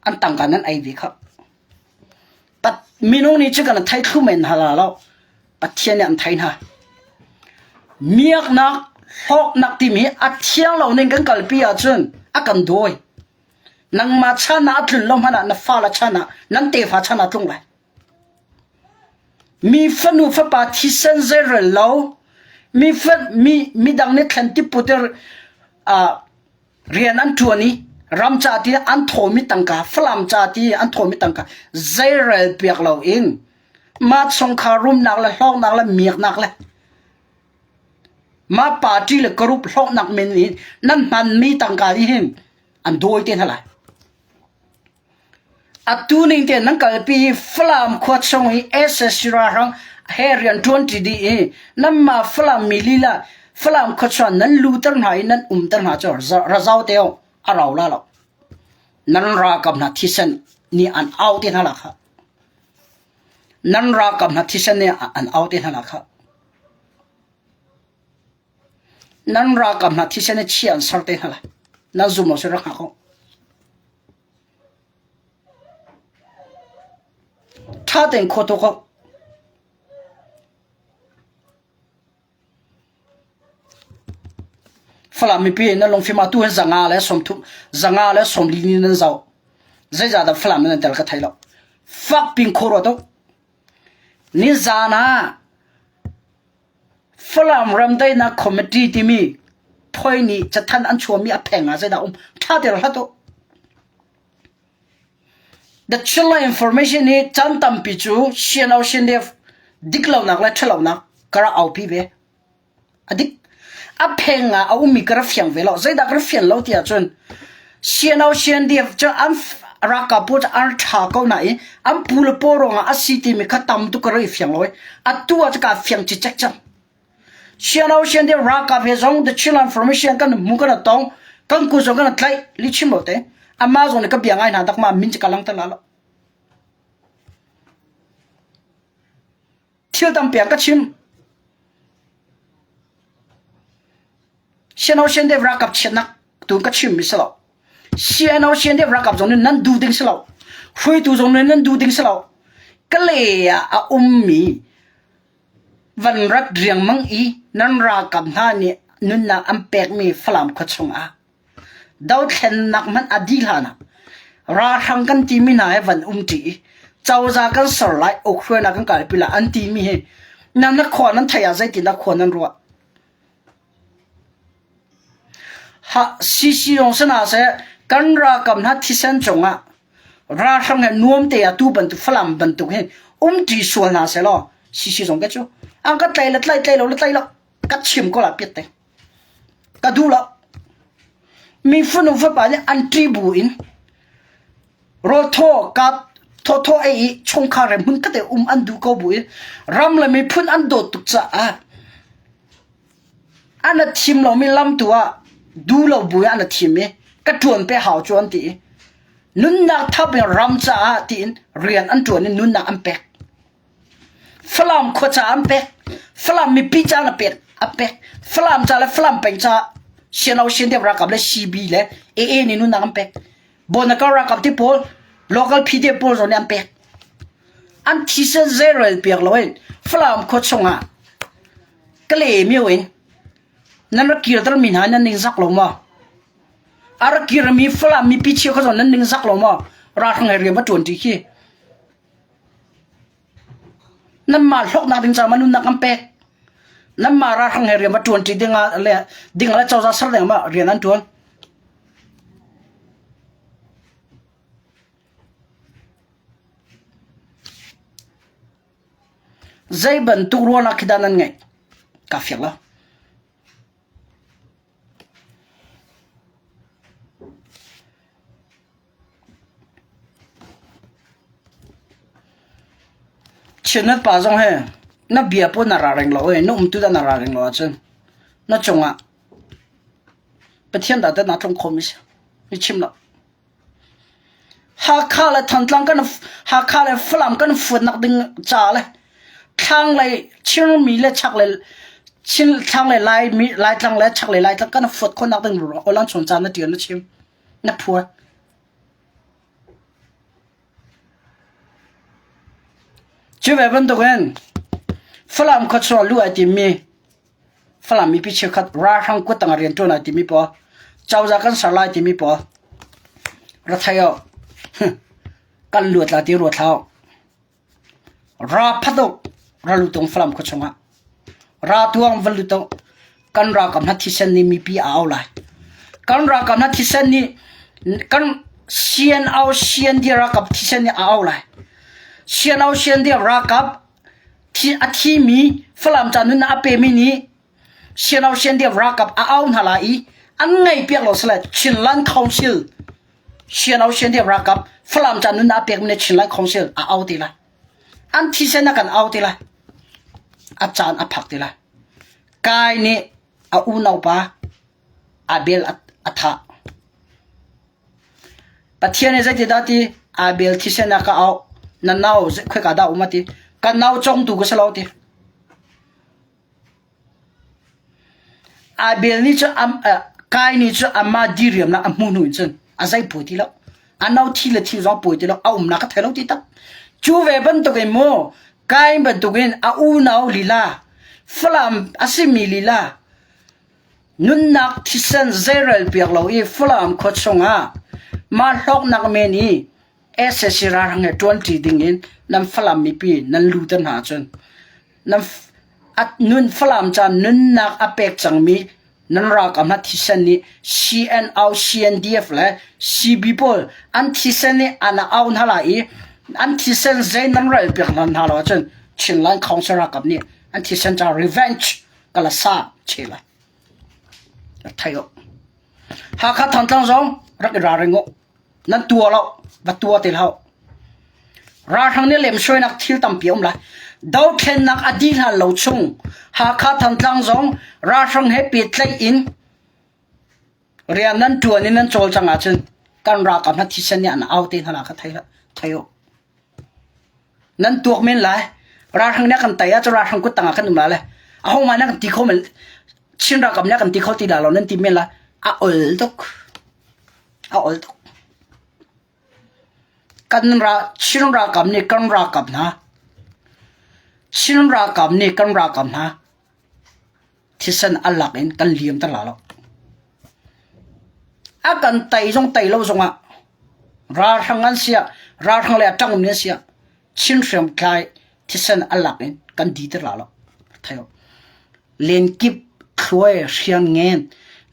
S1: an tangka nan ei ve kha. Pat minung nih cu kan thei thlu men hna la lo. Pathian nih an thei hna. Miaknak, hlawknak timi a thiang lo ning kan kalpi ahcun a kan dawi. Nangmah chan ah a tlun lo hmanh ah na fale chan ah nan tefa chan ah tlung lai. Mi fanu fapa thisen zeirel lo, mi fa, mi midang nih thlen tiput uh, rian an ṭuan i ram ca ti an thawmi tangka, Falam ca ti an thawmi tangka zeirel piak lo in mah chungkhar rumnak le hlawknak le miaknak le mah party le group hlawknak men in nan hmanmi tangka nih hin an dawi te hna lai. Atu ning tein nan kalpi i Falam khua chung i SSC ralhrang he rian ṭuanṭi dih i nanmah Falam mi lila Falam khua chung nan luter hna i nan umter hna cu razau te awk a rau la lo. Nan ralkap hna thisen nih an au te hna la kha. Nan ralkap hna thisen nih an au te hna la kha. Nan ralkap hna thisen i chia an ser te hna lai. Nan zum lo si rak hngak u. Ṭha tein khua tuk u. Falam mipi nan lungfim ah tu hin zanga le sawmthum zanga le sawmli ni nan zoh. Zeizahdah Falam nan tel ka thei lo. Fak pin khua ruat u. Nizan ah Falam ramdaihnak committee timi phoi nih cathanh an chuahmi a pheng ah zeidah a um? Ṭha tein hlat u. The Chinland Information hi caan tampi cu CNO CNDF diklonak le ṭhalonak ka rak aupi ve. A dik. A pheng ah a ummi ka rak fiang ve lo. Zeidah ka rak fian lo ti ahcun CNO CNDF cu an ralkap pawl cu an ṭha ko nain an pu le paw ruangah a si timi kha tam tuk ka rak i fiang lo i atu ah cu kaa fiang cicek cang. CNO CNDF ralkap he zong The Chinland Formation kan hmu kan tong kan ku zong kan tlaih li chim lo te amah zong nih ka bia ngai hna dak ma min cu ka lang te la lo. Thil tampi an ka chim. CNO CNDF ralkap chiatnak tu ka chim mi si lo. CNO CNDF ralkap zong nih nan duh ding si lo. Hruaitu zong nih nan duh ding si lo. Kale ah a ummi van rat riangmang i nan ralkap hna nih nunnak an pekmi Falam khua chungah Dothlennak hmanh a dih hlanah ralhrang kan timi hna he van umṭi i cozah kan ser lai, ukhruainak kan kalpi lai an timi hi nan na khua nan theih ah zeitindah khua nan ruah? Ha, CC zong si hna seh, kan ralkap hna thisen cungah ralhrang he nuam te ah tu bantuk Falam bantuk hin umṭi sual hna seh law CC zong ka cu an ka tlai le tlai tlai lo le tlai lo ka chim ko la piat te. Ka duh lo. Mi fanu fapa nih an ṭih bu in rawlthaw ka thawthaw ei i chungkhar he hmun khat um an duh ko bu in ram le miphun an dawt tuk caah an a thim lomi lam tu ah duh lo bu in an a thim i ka ṭuan pe hau cu an ti i nunnak thap in ram caah tiin rian an ṭuan i nunnak an pek. Falam khua ca an pek. Falam mipi ca na pek a pek. Falam ca le Falam peng ca CNO CNDF ralkap le CB le AA nih nunnak an pek. Bonakar ralkap ti pawl local PDF pawl zong nih an pek. An thisen zeirel piak lo in Falam khua chungah Kale mio in nan rak kirter mi hna nan ningzak lo maw? A rak kirmi Falam mipi cheukhat zong nan ningzak lo maw? Ralhrang he rian va ṭuan ṭi khi. Nanmah hlawknak ding caah nunnak kan pek. Nanmah ralhrang he rian va ṭuanṭi dingah le dingah le cozah ser ding ah rian an ṭuan. Zei bantuk ruahnak khi dah nan ngeih? Kaa fiang lo. Chinnet pa zong hi na bia pawl na ra reng lo i na umtu dah na ra reng lo ahcun na cungah Pathian dah dah naa tlung khomi si. Ni chim lo. Hakha le Thantlang kan Hakha le Falam kan fuatnak ding ca le thlanglei Chinmi le chaklei Chin thlanglei Laimi Laitlang le chaklei Laitlang kan fuat khawhnak ding ruangah aw ca na ṭial na chim na phuan. Cu ve bantukin Falam khuachung ah luh ai timmi Falam mipi cheukhat ralhrang kuttang ah rianṭuan ai timi pawl, cozah kan ser lai timi pawl, ra thei u. Kan luat lai ti ruat hlah u. Ra phat u, ra lut tung Falam khuachung ah. Ra tuang va lut u. Kan ralkap hna thisen nih mipi a au lai. Kan ralkap hna thisen nih kan CNO CND ralkap thisen nih a au lai. CNO CND ralkap a thimi Falam ca nun a pemi nih CNO CND ralkap a au hna lai i an ngaih piak lo sile Chinland Council CNO CND ralkap Falam ca nun a pekmi nih Chinland Council a au te lai. An thisen a kan au te lai. A caan a phak te lai. Kai nih a unaupa Abel a thah. Pathian nih zeitindah a ti? Abel thisen ah ka auh. Na nau khoika dah um a ti. Ka nau congtu ka si lo a ti. Abel nih cun Kai nih cun amah diriamnak a hmuh hnu in cun a zei phu ti lo. A no thi le thi zong pawi ti lo. A umnak ka thei lo ti tak. Cu ve bantukin mu Kain bantukin a unau lila Falam a simi lila nunnak thisen zeirel piak lo i Falam khua chungah mah hlawknak men i SAC ralhrang he ṭuanṭi dingin nan Falam mipi nan lu te hna ahcun nan nun Falam ca nunnak a pek cangmi nan ralkap hna thisen nih CNO, CNDF le CB pawl an thisen nih an au hna lai i an thisen zei nan rel piak hna hna lo ahcun Chinland Council ralkap nih an thisen ca revenge kala sa che lai. Thai o. Hakha Thantlang zong rak i ralring u. Nan tua lo, va tua te hlah. Ralhrang nih lemsoinak thil tampi a um lai. Dothlennak a dih hlan lo chung Hakha Thantlang zong ralhrang he pehtlaih in rian nan ṭuan in nan cawlcang ahcun kan ralkap hna thisen nih an au te hna la kha thei thei u. Nan tuak men lai. Ralhrang nih a kan tei ahcun ralhrang kut tangah kan um lai le ahohmah nih a kan ti kho men Chin ralkap nih a kan ti kho ti dah lo nan ti men lai. A ol tuk. A ol tuk. Kan ra Chin ralkap nih kan ralkap hna Chin ralkap nih kan ralkap hna thisen a lak in kan liam ter la lo. A kan tei zong tei lo zongah ralhrang an siah ralhrang le a ṭangmi an siah Chin hriamtlai thisen a lak in kan di ter la lo. Thei Lenkip thluai hriang ngen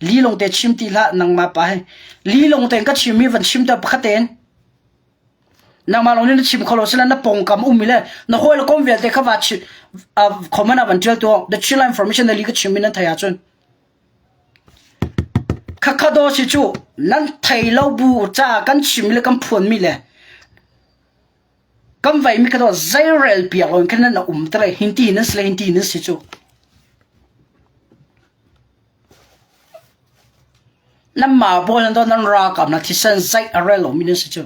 S1: lilong te chim ti hlah nangmah pa hi lilong tein ka chimmi van chim te pakhat tein nangmah lawng nih na chim kho lo sila na pawngkam ummi le na hawi le kom vialte kha va chi comment ah van tial tu the chill information na li ka chimmi nan thei ahcun khakha si cu nan thei lo bu ca kan chim le kan phuanmi le Kan veimi kha dawh zeirel piak loin khan nan um te lai hinti nan si le hinti nan si cu. Nan mah pawl nan nan ralkap na thisen zeih a rel lomi nan si cu.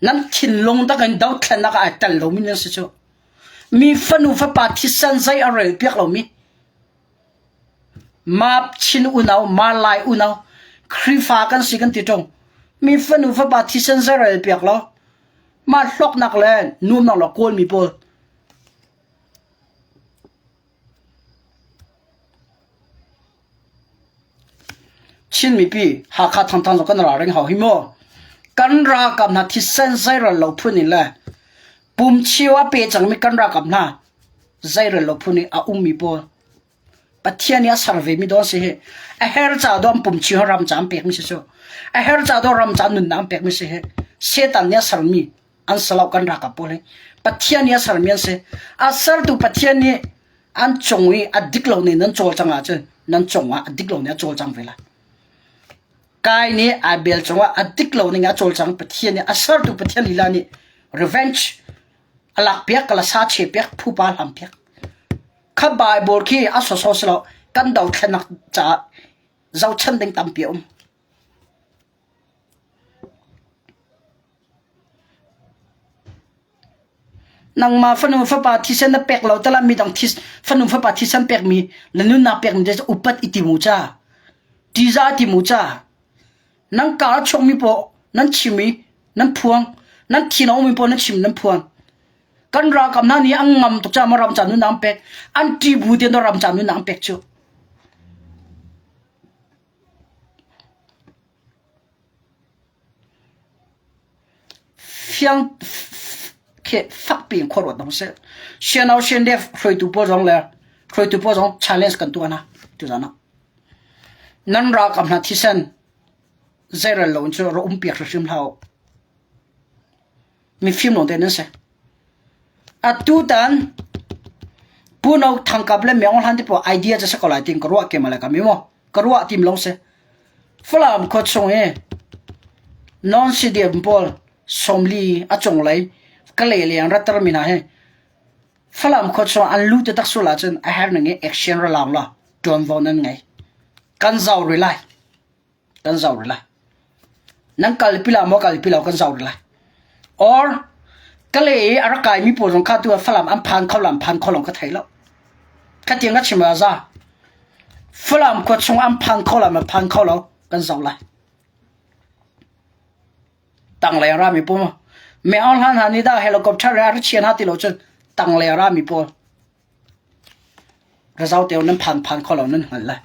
S1: Nan thinlung tak in dothlennak ah ai tel lomi nan si cu. Mi fanu fapa thisen zeih a rel piak lomi. Ma Chin unau, ma Lai unau, Khrihfa kan si kan ti ṭung. Mi fanu fapa thisen zeih rel piak lo. Mah hlawknak le nuamnak le Kawlmi pawl Chin mipi Hakha Thantlang zong kan ralring hau hi mu. Kan ralkap hna thisen zeirel lo phun in le pumchio a pe cangmi kan ralkap hna zeirel lo phun in a ummi pawl Pathian nih a ser vemi dawn si hi. A her ca do an pumchio ram ca an pekmi si cu. A her ca do ram ca nunnak an pekmi si hi. Satan nih a sermi an si lo kan ralkap pawl hi. Pathian nih a sermi an si. A sertu Pathian nih an cung i a dik lo ning nan cawlcang ahcun nan cungah a dik lo ning a cawlcang ve lai. Kai nih Abel cungah a dik lo ning a cawlcang Pathian nih a sertu Pathian lila nih revenge. A lak piak, ka la sa che piak, phupa hlam piak. Kha Bible khi a sawsawh si lo, kan dothlennak caah zohchan ding tampi a um. Nangmah fanu fapa thisen na pek lo tala midang this fanu fapa thisen pekmi na nunnak pekmi te upat i ti mu ca. Tiza ti mu ca. Nang ka a chuakmi paw nan chim i nan phuang. Nan thin a ummi paw nan chim nan phuang. Kan ralkap hna nih an ngam tuk caah ram ca nunnak an pek. An ṭih bu tein ram ca nunnak an pek cu. Fiang khi fakpi in khuaruat hna usih. Siano CNDF hruaitu pawl zong le hruaitu pawl zong challenge kan tuah hna tuzan ah. Nan ralkap hna thisen zeirel lo in cu ra um piak hrimhrim hlah u. Mifim lawngte nan si. Atutan Pu No Thangkap le Myaung Hlan te pawl idea cu si ko lai tiin ka ruah ke ma le ka mi maw ka ruah tim lo si. Falam khua chung i non-CDM pawl 40 a cunglei Kalay leng ratter mi hna hi Falam khua chung an lu taktak sual ahcun a herh ning i action ra laung law ṭuanvo nan ngei. Kan zau rih lai. Kan zau rih lai. Nan kalpi la maw kalpi lo kan zau rih lai. Or Kalay i a rak kaimi pawl zong kha tu ah Falam an phan kho lo an phan kho lo ka thei lo. Khatiang ka chim ah za. Falam khua chung an phan kho lo ma phan kho lo kan zoh lai. Tanglei rami pawl me aung hlan hna nih dah helicopter he a ra chian ha ti lo cun tanglei rami pawl razau teo nan phan phan kho lo nan hngal lai.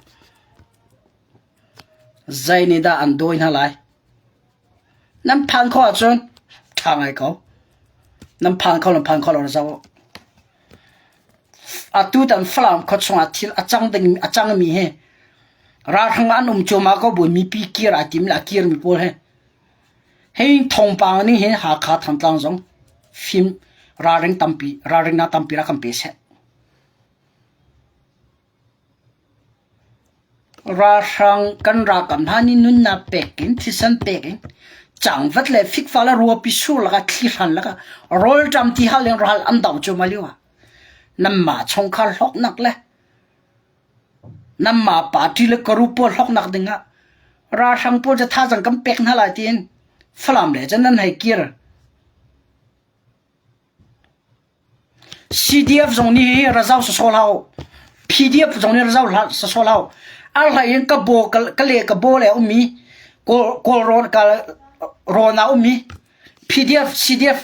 S1: Zei nih dah an dawi hna lai? Nan phan khawh ahcun ṭha ngai ko. Nan phan kho nan phan kho lo na zoh. Atu tan Falam khua chungah thil a cang ding a cangmi hi ralhrang an um cuahmah ko buin mipi kir aa tim le a kirmi pawl hi hi thawngpang nih hin Hakha Thantlang zong fim ralring tampi ralringnak tampi rak kan pe seh. Ralhrang kan ralkap hna nih nunnak pek in thisen pek in cangvat le fikfa le ruapi sur lakah thlihran lakah rawlṭam tihal in ral an do cuahmah lio ah nanmah chungkhar hlawknak le nanmah party le karu pawl hlawknak dingah ralhrang pawl cu thazaang kan pek hna lai tiin Falam le cun nan hei kir. CDF zong nih ra zau sawsawh hlah u. PDF zong nih ra zau hlah sawsawh hlah u. A hlei in ka bo ka le ka bo le a ummi Kawl Kawlrawn ka rawn ah ummi PDF CDF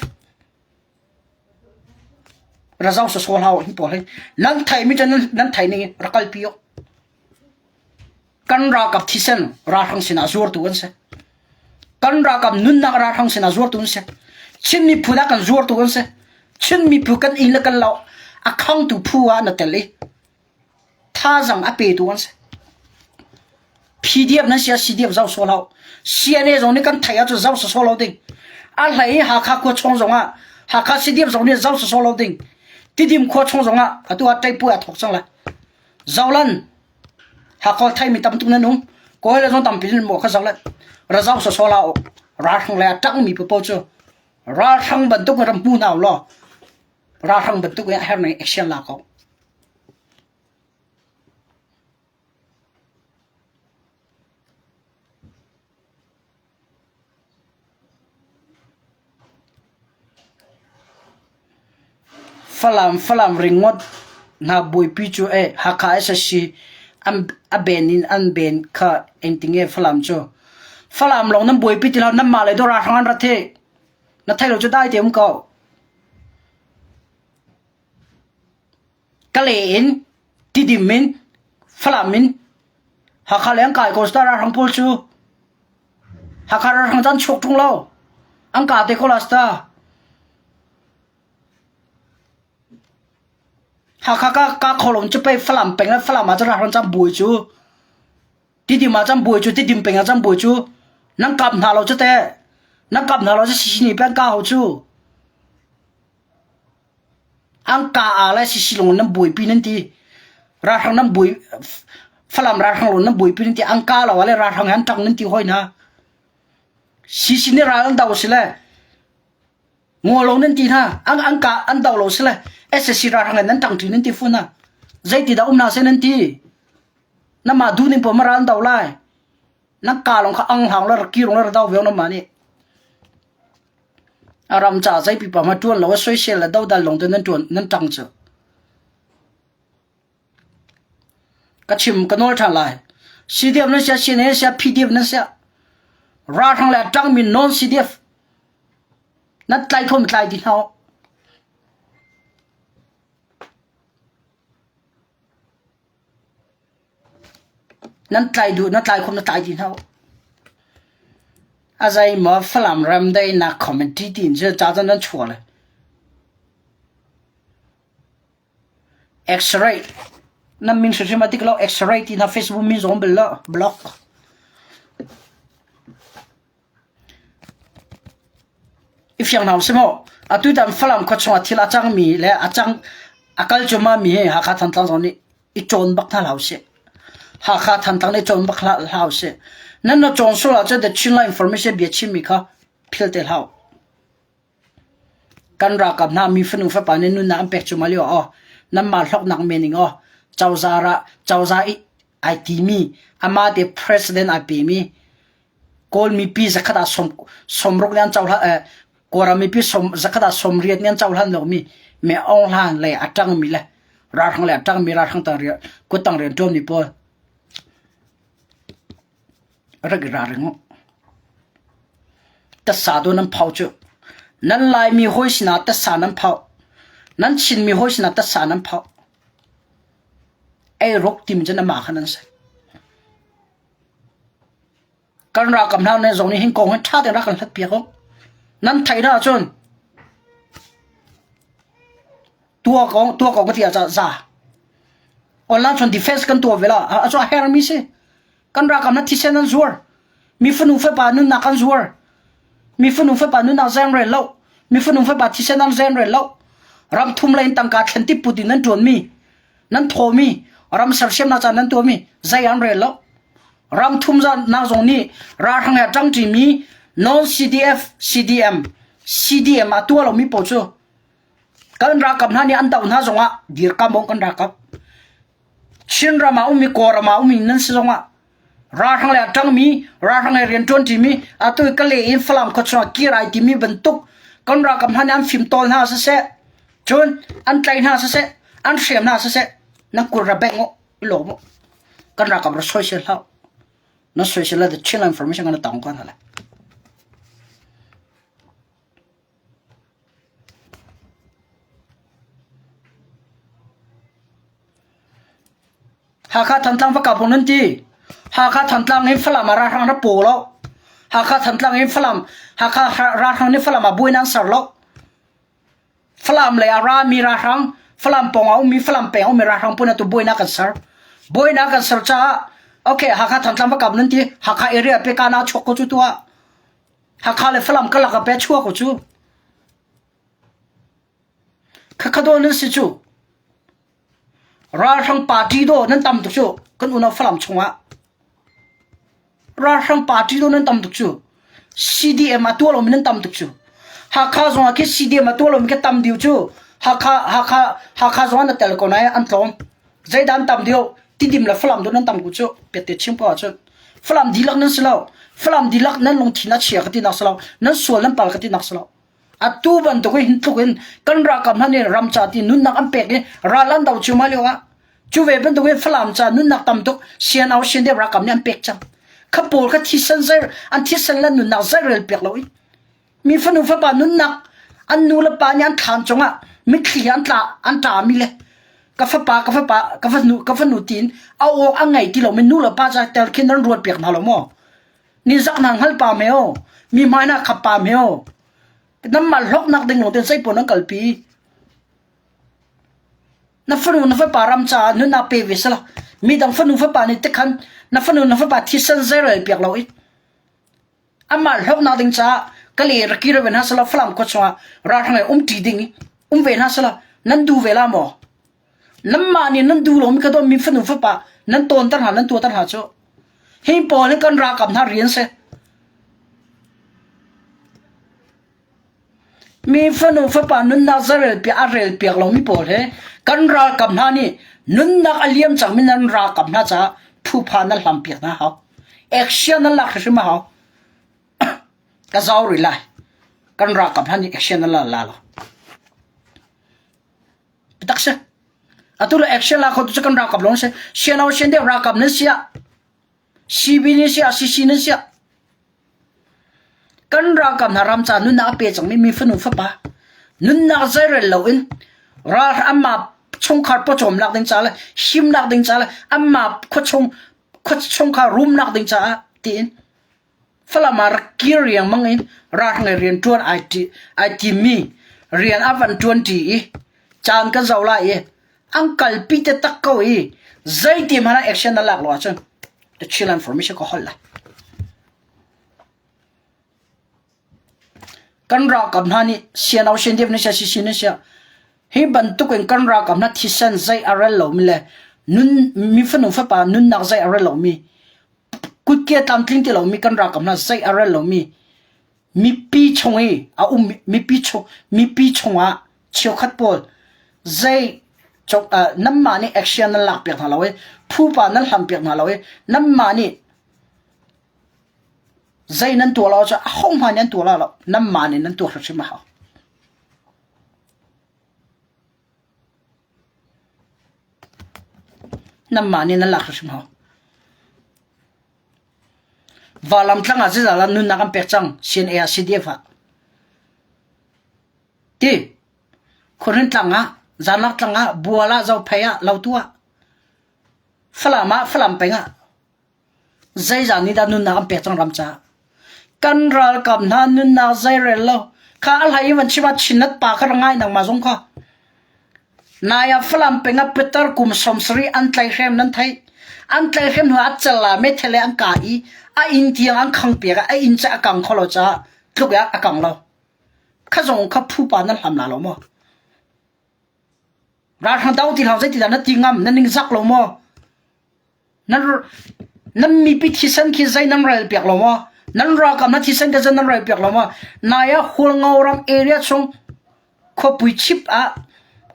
S1: ra zau sawsawh hlah u hi pawl hi nan theimi cu nan thei ning in ra kalpi u. Kan ralkap thisen ralhrang sinah zuartu an si. Kan ralkap nunnak ralhrang sinah zuartu an si. Chin miphun ah kan zuartu an si. Chin miphun kan inn le kan lo a khangtu phu ah na tel i thazang a petu an si. PDF nan si ah CDF zau sual hau. CNA zong nih kan theih ahcun zau sawsawh lo ding. A hlei Hakha khua chung zong ah Hakha CDF zong nih zau sawsawh lo ding. Tidim khua chung zong ah atu ah ṭeipuai a thawk cang lai. Zolan Hakha theimi tam tuk nan um. Kawi le zong tampi nan maw kha zoh le razau sawsawh la u. Ralhrang le a ṭangmi paoh cu ralhrang bantuk in ram hmu hna u law ralhrang bantuk in a herh ning action la ko. Falam Falam ringawt hna buaipi cu ee Hakha SSC an a ben in an ben kha engtinge Falam cu Falam lawng nan buaipi ti lo nanmah le dawr hrang an rat hi na thei lo cu dai te um ko. Kale in Tidim in Falam in Hakha leng kai ko star rang pawl cu Hakha rang chan chuak ṭung lo an ka te ko la sta Hakha ka ka kholon cu pei Falam peng le Falam ah cun rang chan buai cu Tidim ah chan buai cu Tidim peng ah chan buai cu nan kap hna lo cu te nan kap hna lo cu sisini peng ka ho cu An ka aa le sisilung nan buaipi nan ti. Ralhrang nan buai Falam ralhrang lo nan buaipi nan ti. An ka lo le ralhrang he an ṭang nan ti hoi hna. Sisi nih ral an do si le. Ngaw lo nan ti hna. An an ka an do lo sile SSC ralhrang in nan ṭangṭi nan ti fun hna. Zeiti dah um hna seh nan ti. Namah duh ning paoh ma ral an do lai. Nan ka lawng kha ang hlang le ki rong le do ve namah nih. A ram ca zei pipa ma ṭuan lo a soisel le dodal lawng te nan ṭuan nan ṭang cu. Ka chim ka nawl ṭhan lai. CDF nan siah CNA nan siah PDF nan siah ralhrang le a ṭangmi non CDF nan tlai kho tlai ti hna u. Nan tlai duh na tlai khom na tlai ti hna u. A zei maw Falam ram daihnak committee tiin cu ca cun nan chuah le. X-ray nan min hrimhrim a dik lo X-ray ti hna Facebook min zong bal lo block. I fiang hna usih mu. Atu tan Falam khua chungah thil a cangmi le a cang a kal cuahmah mi hi Hakha Thantlang zong nih i cawn bak hna hlah usih. Hakha Thantlang nih cawn bak hlah usih. Nan na cawn sual ahcun The Chinland Information bia chimmi kha phil te hlah u. Kan ralkap hna mi fanu fapa nih nunnak an pek cuahmah lio ah nanmah hlawknak men in aw cozah rah cozah i ai timi amah te president ai pemi Kawl mipi zakhat ah sawm sawmruk nih an cohlan eh, Kawlram mipi sawm zakhat ah sawmriat nih an cohlan lomi me Aung Hlan lei a ṭangmi le ralhrang lei a ṭangmi ralhrang tang rian kuttang rian ṭuanmi pawl rak i ralring u. Tasa do nan phau cu. Nan Laimi hawi sinah tasa nan phau. Nan Chinmi hawi sinah tasa nan phau. Ei ruk tim cu namah khan nan si. Kan ralkap hna nih zong nih hin kong hi ṭha tein rak kan hlat piak u. Nan theih hna ahcun tua kong tua kong ka ti ah za. Online chun defense kan tuah ve la. A cu a hermi si. Kan ralkap na thisen an zuar. Mi fanu fapa nunnak an zuar. Mi fanu fapa nunnak zeng rel lo. Mi fanu fapa thisen an zeng rel lo. Ram thum le in tangka thlen ti put in nan tuan mi, nan thaw mi, ram sersiamnak ca nan tuah mi zei an rel lo. Ram thum nak zong nih ralhrang he ṭangṭi mi non CDF, CDM, CDM a tuah lomi pawl cu kan ralkap hna nih an doh hna zongah dirkam kan ralkap. Chinram ah ummi Kawlram ah ummi nan si zongah ralhrang le a ṭangmi ralhrang he rian ṭuanṭimi atu i Kalay in Falam khua chungah kir ai timi bantuk kan ralkap hna nih an fimtawl hna siseh cun an tlaih hna siseh an hrem hna siseh nan kut ra bengh uh i lawm uh kan ralkap ra soisel hlah na soisel le the Chin information kan tong ko hna lai. Hakha Thantlang va kap nan ti. Hakha Thantlang in Falam ah ralhrang rak paw lo. Hakha Thantlang in Falam Hakha ralhrang nih Falam ah buai nan ser lo. Falam lei ah rami ralhrang Falam pawng ah ummi Falam peng ummi ralhrang pun atu buainak kan ser. Buainak kan ser caah okay Hakha Thantlang va kap nan ti. Hakha area pe kana chuak ko cu tuah. Hakha le Falam ka lak ah pe chuak ko cu. Khakha daw nan si cu. Ralhrang party daw nan tam tuk cu kan unau Falam chungah. Ralhrang party daw nan tam tuk cu. CDM a tuah lomi nan tam tuk cu. Hakha zong ah khi CDM a tuah lomi khi tam diu cu. Hakha Hakha Hakha zong ah na tel ko nai an tlawm. Zeidah an tam deuh? Tidim le Falam daw nan tam ku cu. Pette chim ko ahcun. Falam dihlak nan si lo. Falam dihlak nan lungthin a chia ka ti nak si lo. Nan sual nan pal ka ti nak si lo. Atu bantuk hin tluk in kan ralkap hna nih ram ca ti nunnak an pek i ral an do cuahmah lio ah cu ve bantuk in Falam ca nunnak tam tuk CNO CNDF ralkap nih an pek cang. Kha pawl kha thisen zer an thisen le nunnak zeirel piak lo i mi fanu fapa nunnak an nu le pa nih an thlan cungah mitthli an tla an ṭa mi le ka fapa ka fapa ka fanu ka fanu tiin a aw a ngei ti lo mi nu le pa ca tel khin nan ruat piak hna lo maw Ni zak na hngal pa me o. Mi hmai na khap pa me o. Nammal hloknak ding lawng ten sei pon an kalpi. Na fanu na fapa ram caah nunnak pe ve sala. Mi dang fanu fapa nih tikhan na fanu na fapa thisen zeirel piak lo i amah hloknak ding caah ka le rakir ve hna sala falam khua chungah ralhrang he um ṭi ding i um ve hna sala nan du ve la maw Nanmah nih nan duh lomi kha mi fanu fapa nan tawnter hna nan tuahter hna cu. Hi pawl hi kan ralkap hna rian si. Mi fanu fapa nunnak zarel piak a rel piak lomi pawl he kan ralkap hna nih nunnak a liam cangmi nan ralkap hna caah phupha nan hlam piak hna hau. Action nan lak hrimhrim a hau. Ka zau rih lai. Kan ralkap hna nih action nan la la lo. Biatak si. Atu le action la kho tu cu kan ralkap lawng si. Siano sian deuh ralkap nan si ah CB nan si ah CC nan si ah kan ralkap hna ram ca nunnak a pe cangmi mi fanu fapa nunnak zeirel loin ral anmah chungkhar pawcawmnak ding ca le himnak ding ca le anmah khuachung khuachungkhar rumnak ding caah tiin Falam ah rak kir riangmang in ralhrang rian ṭuan ai timmi rian a van ṭuanṭi i caan kan zoh lai i an kalpi te tak ko i zeiti hmanh ah action na lak lo ahcun the Chinland Formation ka holh lai. Kan ralkap hna nih CNO CNDF nan sia CC nan sia hi bantuk in kan ralkap hna thisen zei a rel lomi le nun mi fanu fapa nunnak zei a rel lomi Kutke tlamtling ti lomi kan ralkap hna zei a rel lomi mipi chung i a um mipi chung mipi chungah cheukhat pawl zei nanmah nih action nan lak piak hna lo i phupa nan hlam piak hna lo i nanmah nih zei nan tuah lo ahcun ahohmanh nih an tuah la lo nanmah nih nan tuah hrimhrim a hau. Nanmah nih nan lak hrimhrim hau. Valam tlang ah zeizah dah nunnak an pek cang CNA ah CDF ah. Ti Khuarin tlang ah Zanlak tlang ah Bual ah Zophei ah Lautu ah Falam ah Falam peng ah Zeizah nih dah nunnak an pek cang ram caah? Kan ralkap hna nunnak zeirel lo. Kha a hlei in van chim ah Chinnet pa kha ra ngai nangmah zong kha. Nai ah Falam peng ah Peter kum 70 an tlaihhrem nan theih. An tlaihhrem hnu ah cel ah meithal an kah i a inn tiang an khang piak ah a inn cu a kang kho lo caah tluk ah a kang lo. Kha zong kha phupa nan hlam la lo maw? Ralhrang do ti hlah zeitidah na ti ngam na ningzak lo maw? Nan mipi thisen khi zei nan rel piak lo maw? Nan ralkap na thisen khi zei nan rel piak lo maw? Nai ah Hualngo ram area chung khuapui chip ah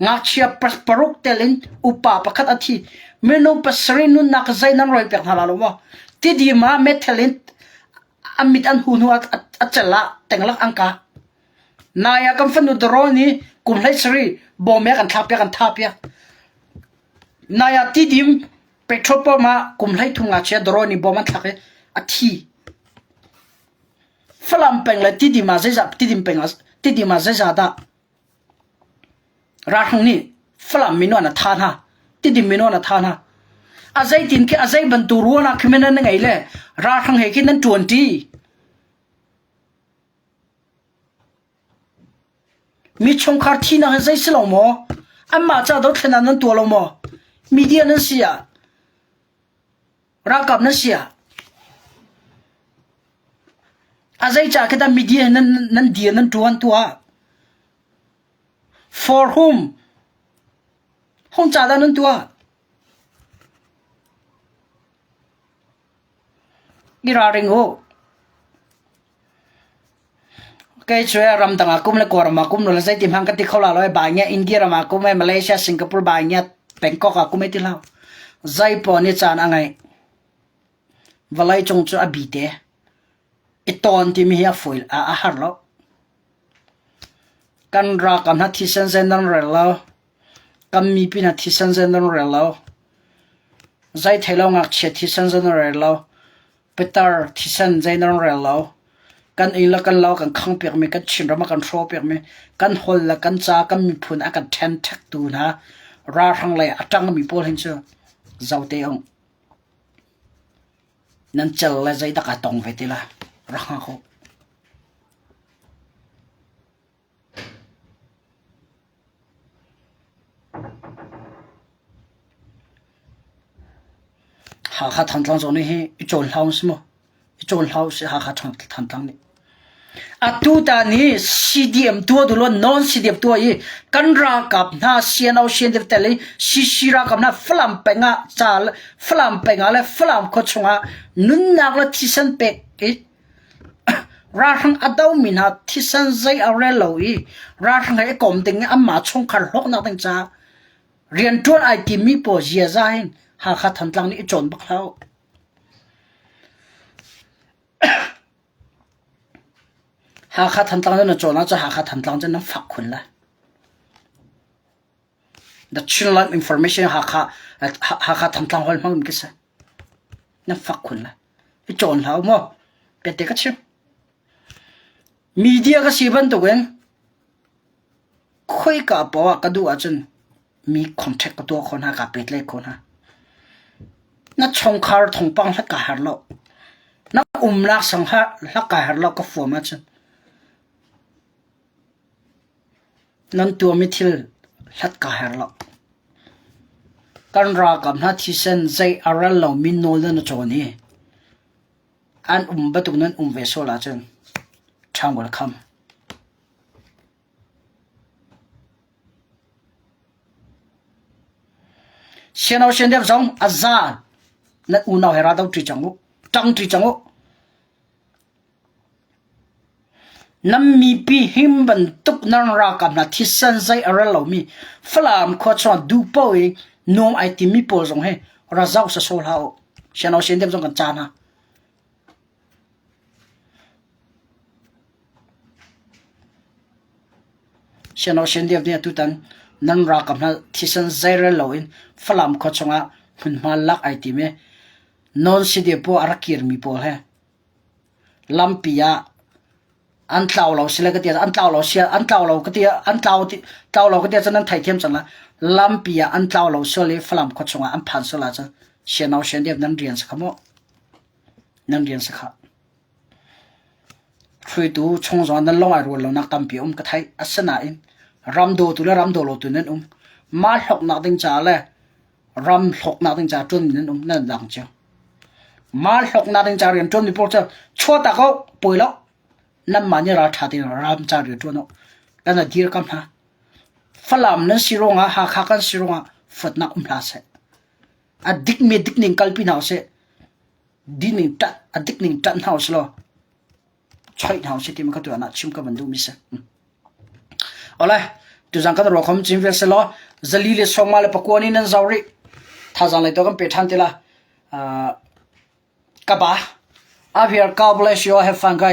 S1: ngakchia paruk tel in upa pakhat a thi. Minung pasarih nunnak zei nan rel piak hna la lo maw? Tidim ah meithal in a mit an hu hnu ah a cel ah tenglak an kah. Nai ah kan fanu Darawn i kum hlei sarih bawm he kan thlak piak kan thah piak. Nai ah tidim petrol pump ah kum 13 ngakchia Darawn i bawm an thlak i a thi. Falam peng le Tidim ah zeizah Tidim peng ah Tidim ah zeizah dah Ralhrang nih Falam mino an a tha hna Tidim mino an a tha hna. A zeitin khi a zei bantuk ruangah khi men nan ngei le ralhrang he khin nan ṭuanṭi. Mi chungkhar thihnak hi zei si lo maw? Anmah ca dothlennak nan tuah lo maw? Media nan si ah? Ralkap nan si ah? A zei ca khi dah media nan nan dir nan ṭuan tuah? For whom? Hong ca dah nan tuah? I ralring u. Kei cu ramdang ah kum le Kawlram ah kum le zeiti hmang ka ti kho la lo bai ngia India ram ah kum e Malaysia Singapore bai ngia Bangkok ah kum e ti hlah. Zei pawl nih caan a ngeih. Vawlei cung cu a bi te. I tawn timi hi a fawi a, a har lo. Kan ralkap hna thisen zei nan rel lo. Kan mipi hna thisen zei nan rel lo. Zei thei lo ngakchia thisen zei nan rel lo. Pitar thisen zei nan rel lo. Kan inn le kan lo kan khang piakmi, kan Chinram a kan hrawh piakmi, kan holh le kan ca, kan miphun a kan ṭhenṭhektu hna ralhrang lei a ṭangmi pawl hin cu zote ung. Nan cel le zeidak aa tong ve ti la. Rak hngak u. Hakha Thantlang zong nih hi i cawn hlah si mu. I cawn hlah usih Hakha Thantlang nih. Atu tan hi CDM tuah duh lo non CDM tuah i kan ralkap hna CNO CNDF tel i CC ralkap hna Falam peng ah ca Falam peng ah le Falam khua chungah nunnak le thisen pek i. Ralhrang a domi hna thisen zei a rel lo i ralhrang he i kom ding i anmah chungkhar hlawknak ding caah rianṭuan ai timmi pawl ziaza hin Hakha Thantlang nih i cawn bak hlah u. Hakha Thantlang cu na cawn ahcun Hakha Thantlang cu nan fak khun lai. The Chinland Information Hakha Hakha Thantlang hol hmang in ka si. Nan fak khun lai. I cawn hlah u maw? Biate ka chim. Media ka si bantukin khoika paoh ah ka duh ahcun mi contact ka tuah khawh hna, kaa pehtlaih khawh hna. Na chungkhar thawngpang hlat kaa har lo. Na umnak sang hlat kaa har lo ka fuam ahcun. Nan tuahmi thil hlat kaa her lo. Kan ralkap hna thisen zei a ral lomi nawl nan i cawn i an um bantuk nan um ve sual ahcun ṭhang welcome. Siano sian zong a za nan unau he ra do ṭi cang u, ṭang ṭi cang u. Nan mipi him bantuk nan ralkap hna thisen zei a rel lomi Falam khua chungah duh paoh i nuam ai timi pawl zong hi ra zoh sawsawh hlah u. Siano sian deuh zong kan ca hna. Siano sian deuh nih atutan nan ralkap hna thisen zei rel loin Falam khua chungah hmunhma lak ai tim i non si deuh paoh a rak kirmi pawl he Lampi ah an tlau lo sile ka ti an tlau lo sia an tlau lo ka ti an tlau ti tlau lo ka ti ahcun nan theithiam cang lai. Lampi ah an tlau lo sual i Falam khua chungah an phan sual ahcun siano siandiam nan rian si kha mu. Nan rian si kha. Hruaitu chung zong nan lung ai rual lonak tampi a um ka theih. Asinain ram dawtu le ram daw lotu nan um. Mah hlawknak ding caah le ram hlawknak ding caah ṭuanmi nan um nan dang cio. Mah hlawknak ding ca rian ṭuanmi pawl cu chuahtak u, pawi lo. Nanmah nih ralṭha tein ram ca rian ṭuan u. Kan a dir kam hna. Falam nan si ruangah Hakha kan si ruangah fuatnak um hlah seh. A dikmi dik ning kalpi hna usih. Dining ṭanh a dik ning ṭanh hna usih law choih hna usih timi kha tu ah chim ka van duhmi si. Awle, tuzan kan ruakhom chin vial selaw zali le sawma le pakua ni nan zau rih. Thazang lei to kan pe ṭhan ti la. Uh, ka ba. Up here, God bless you all. Have fun, guys.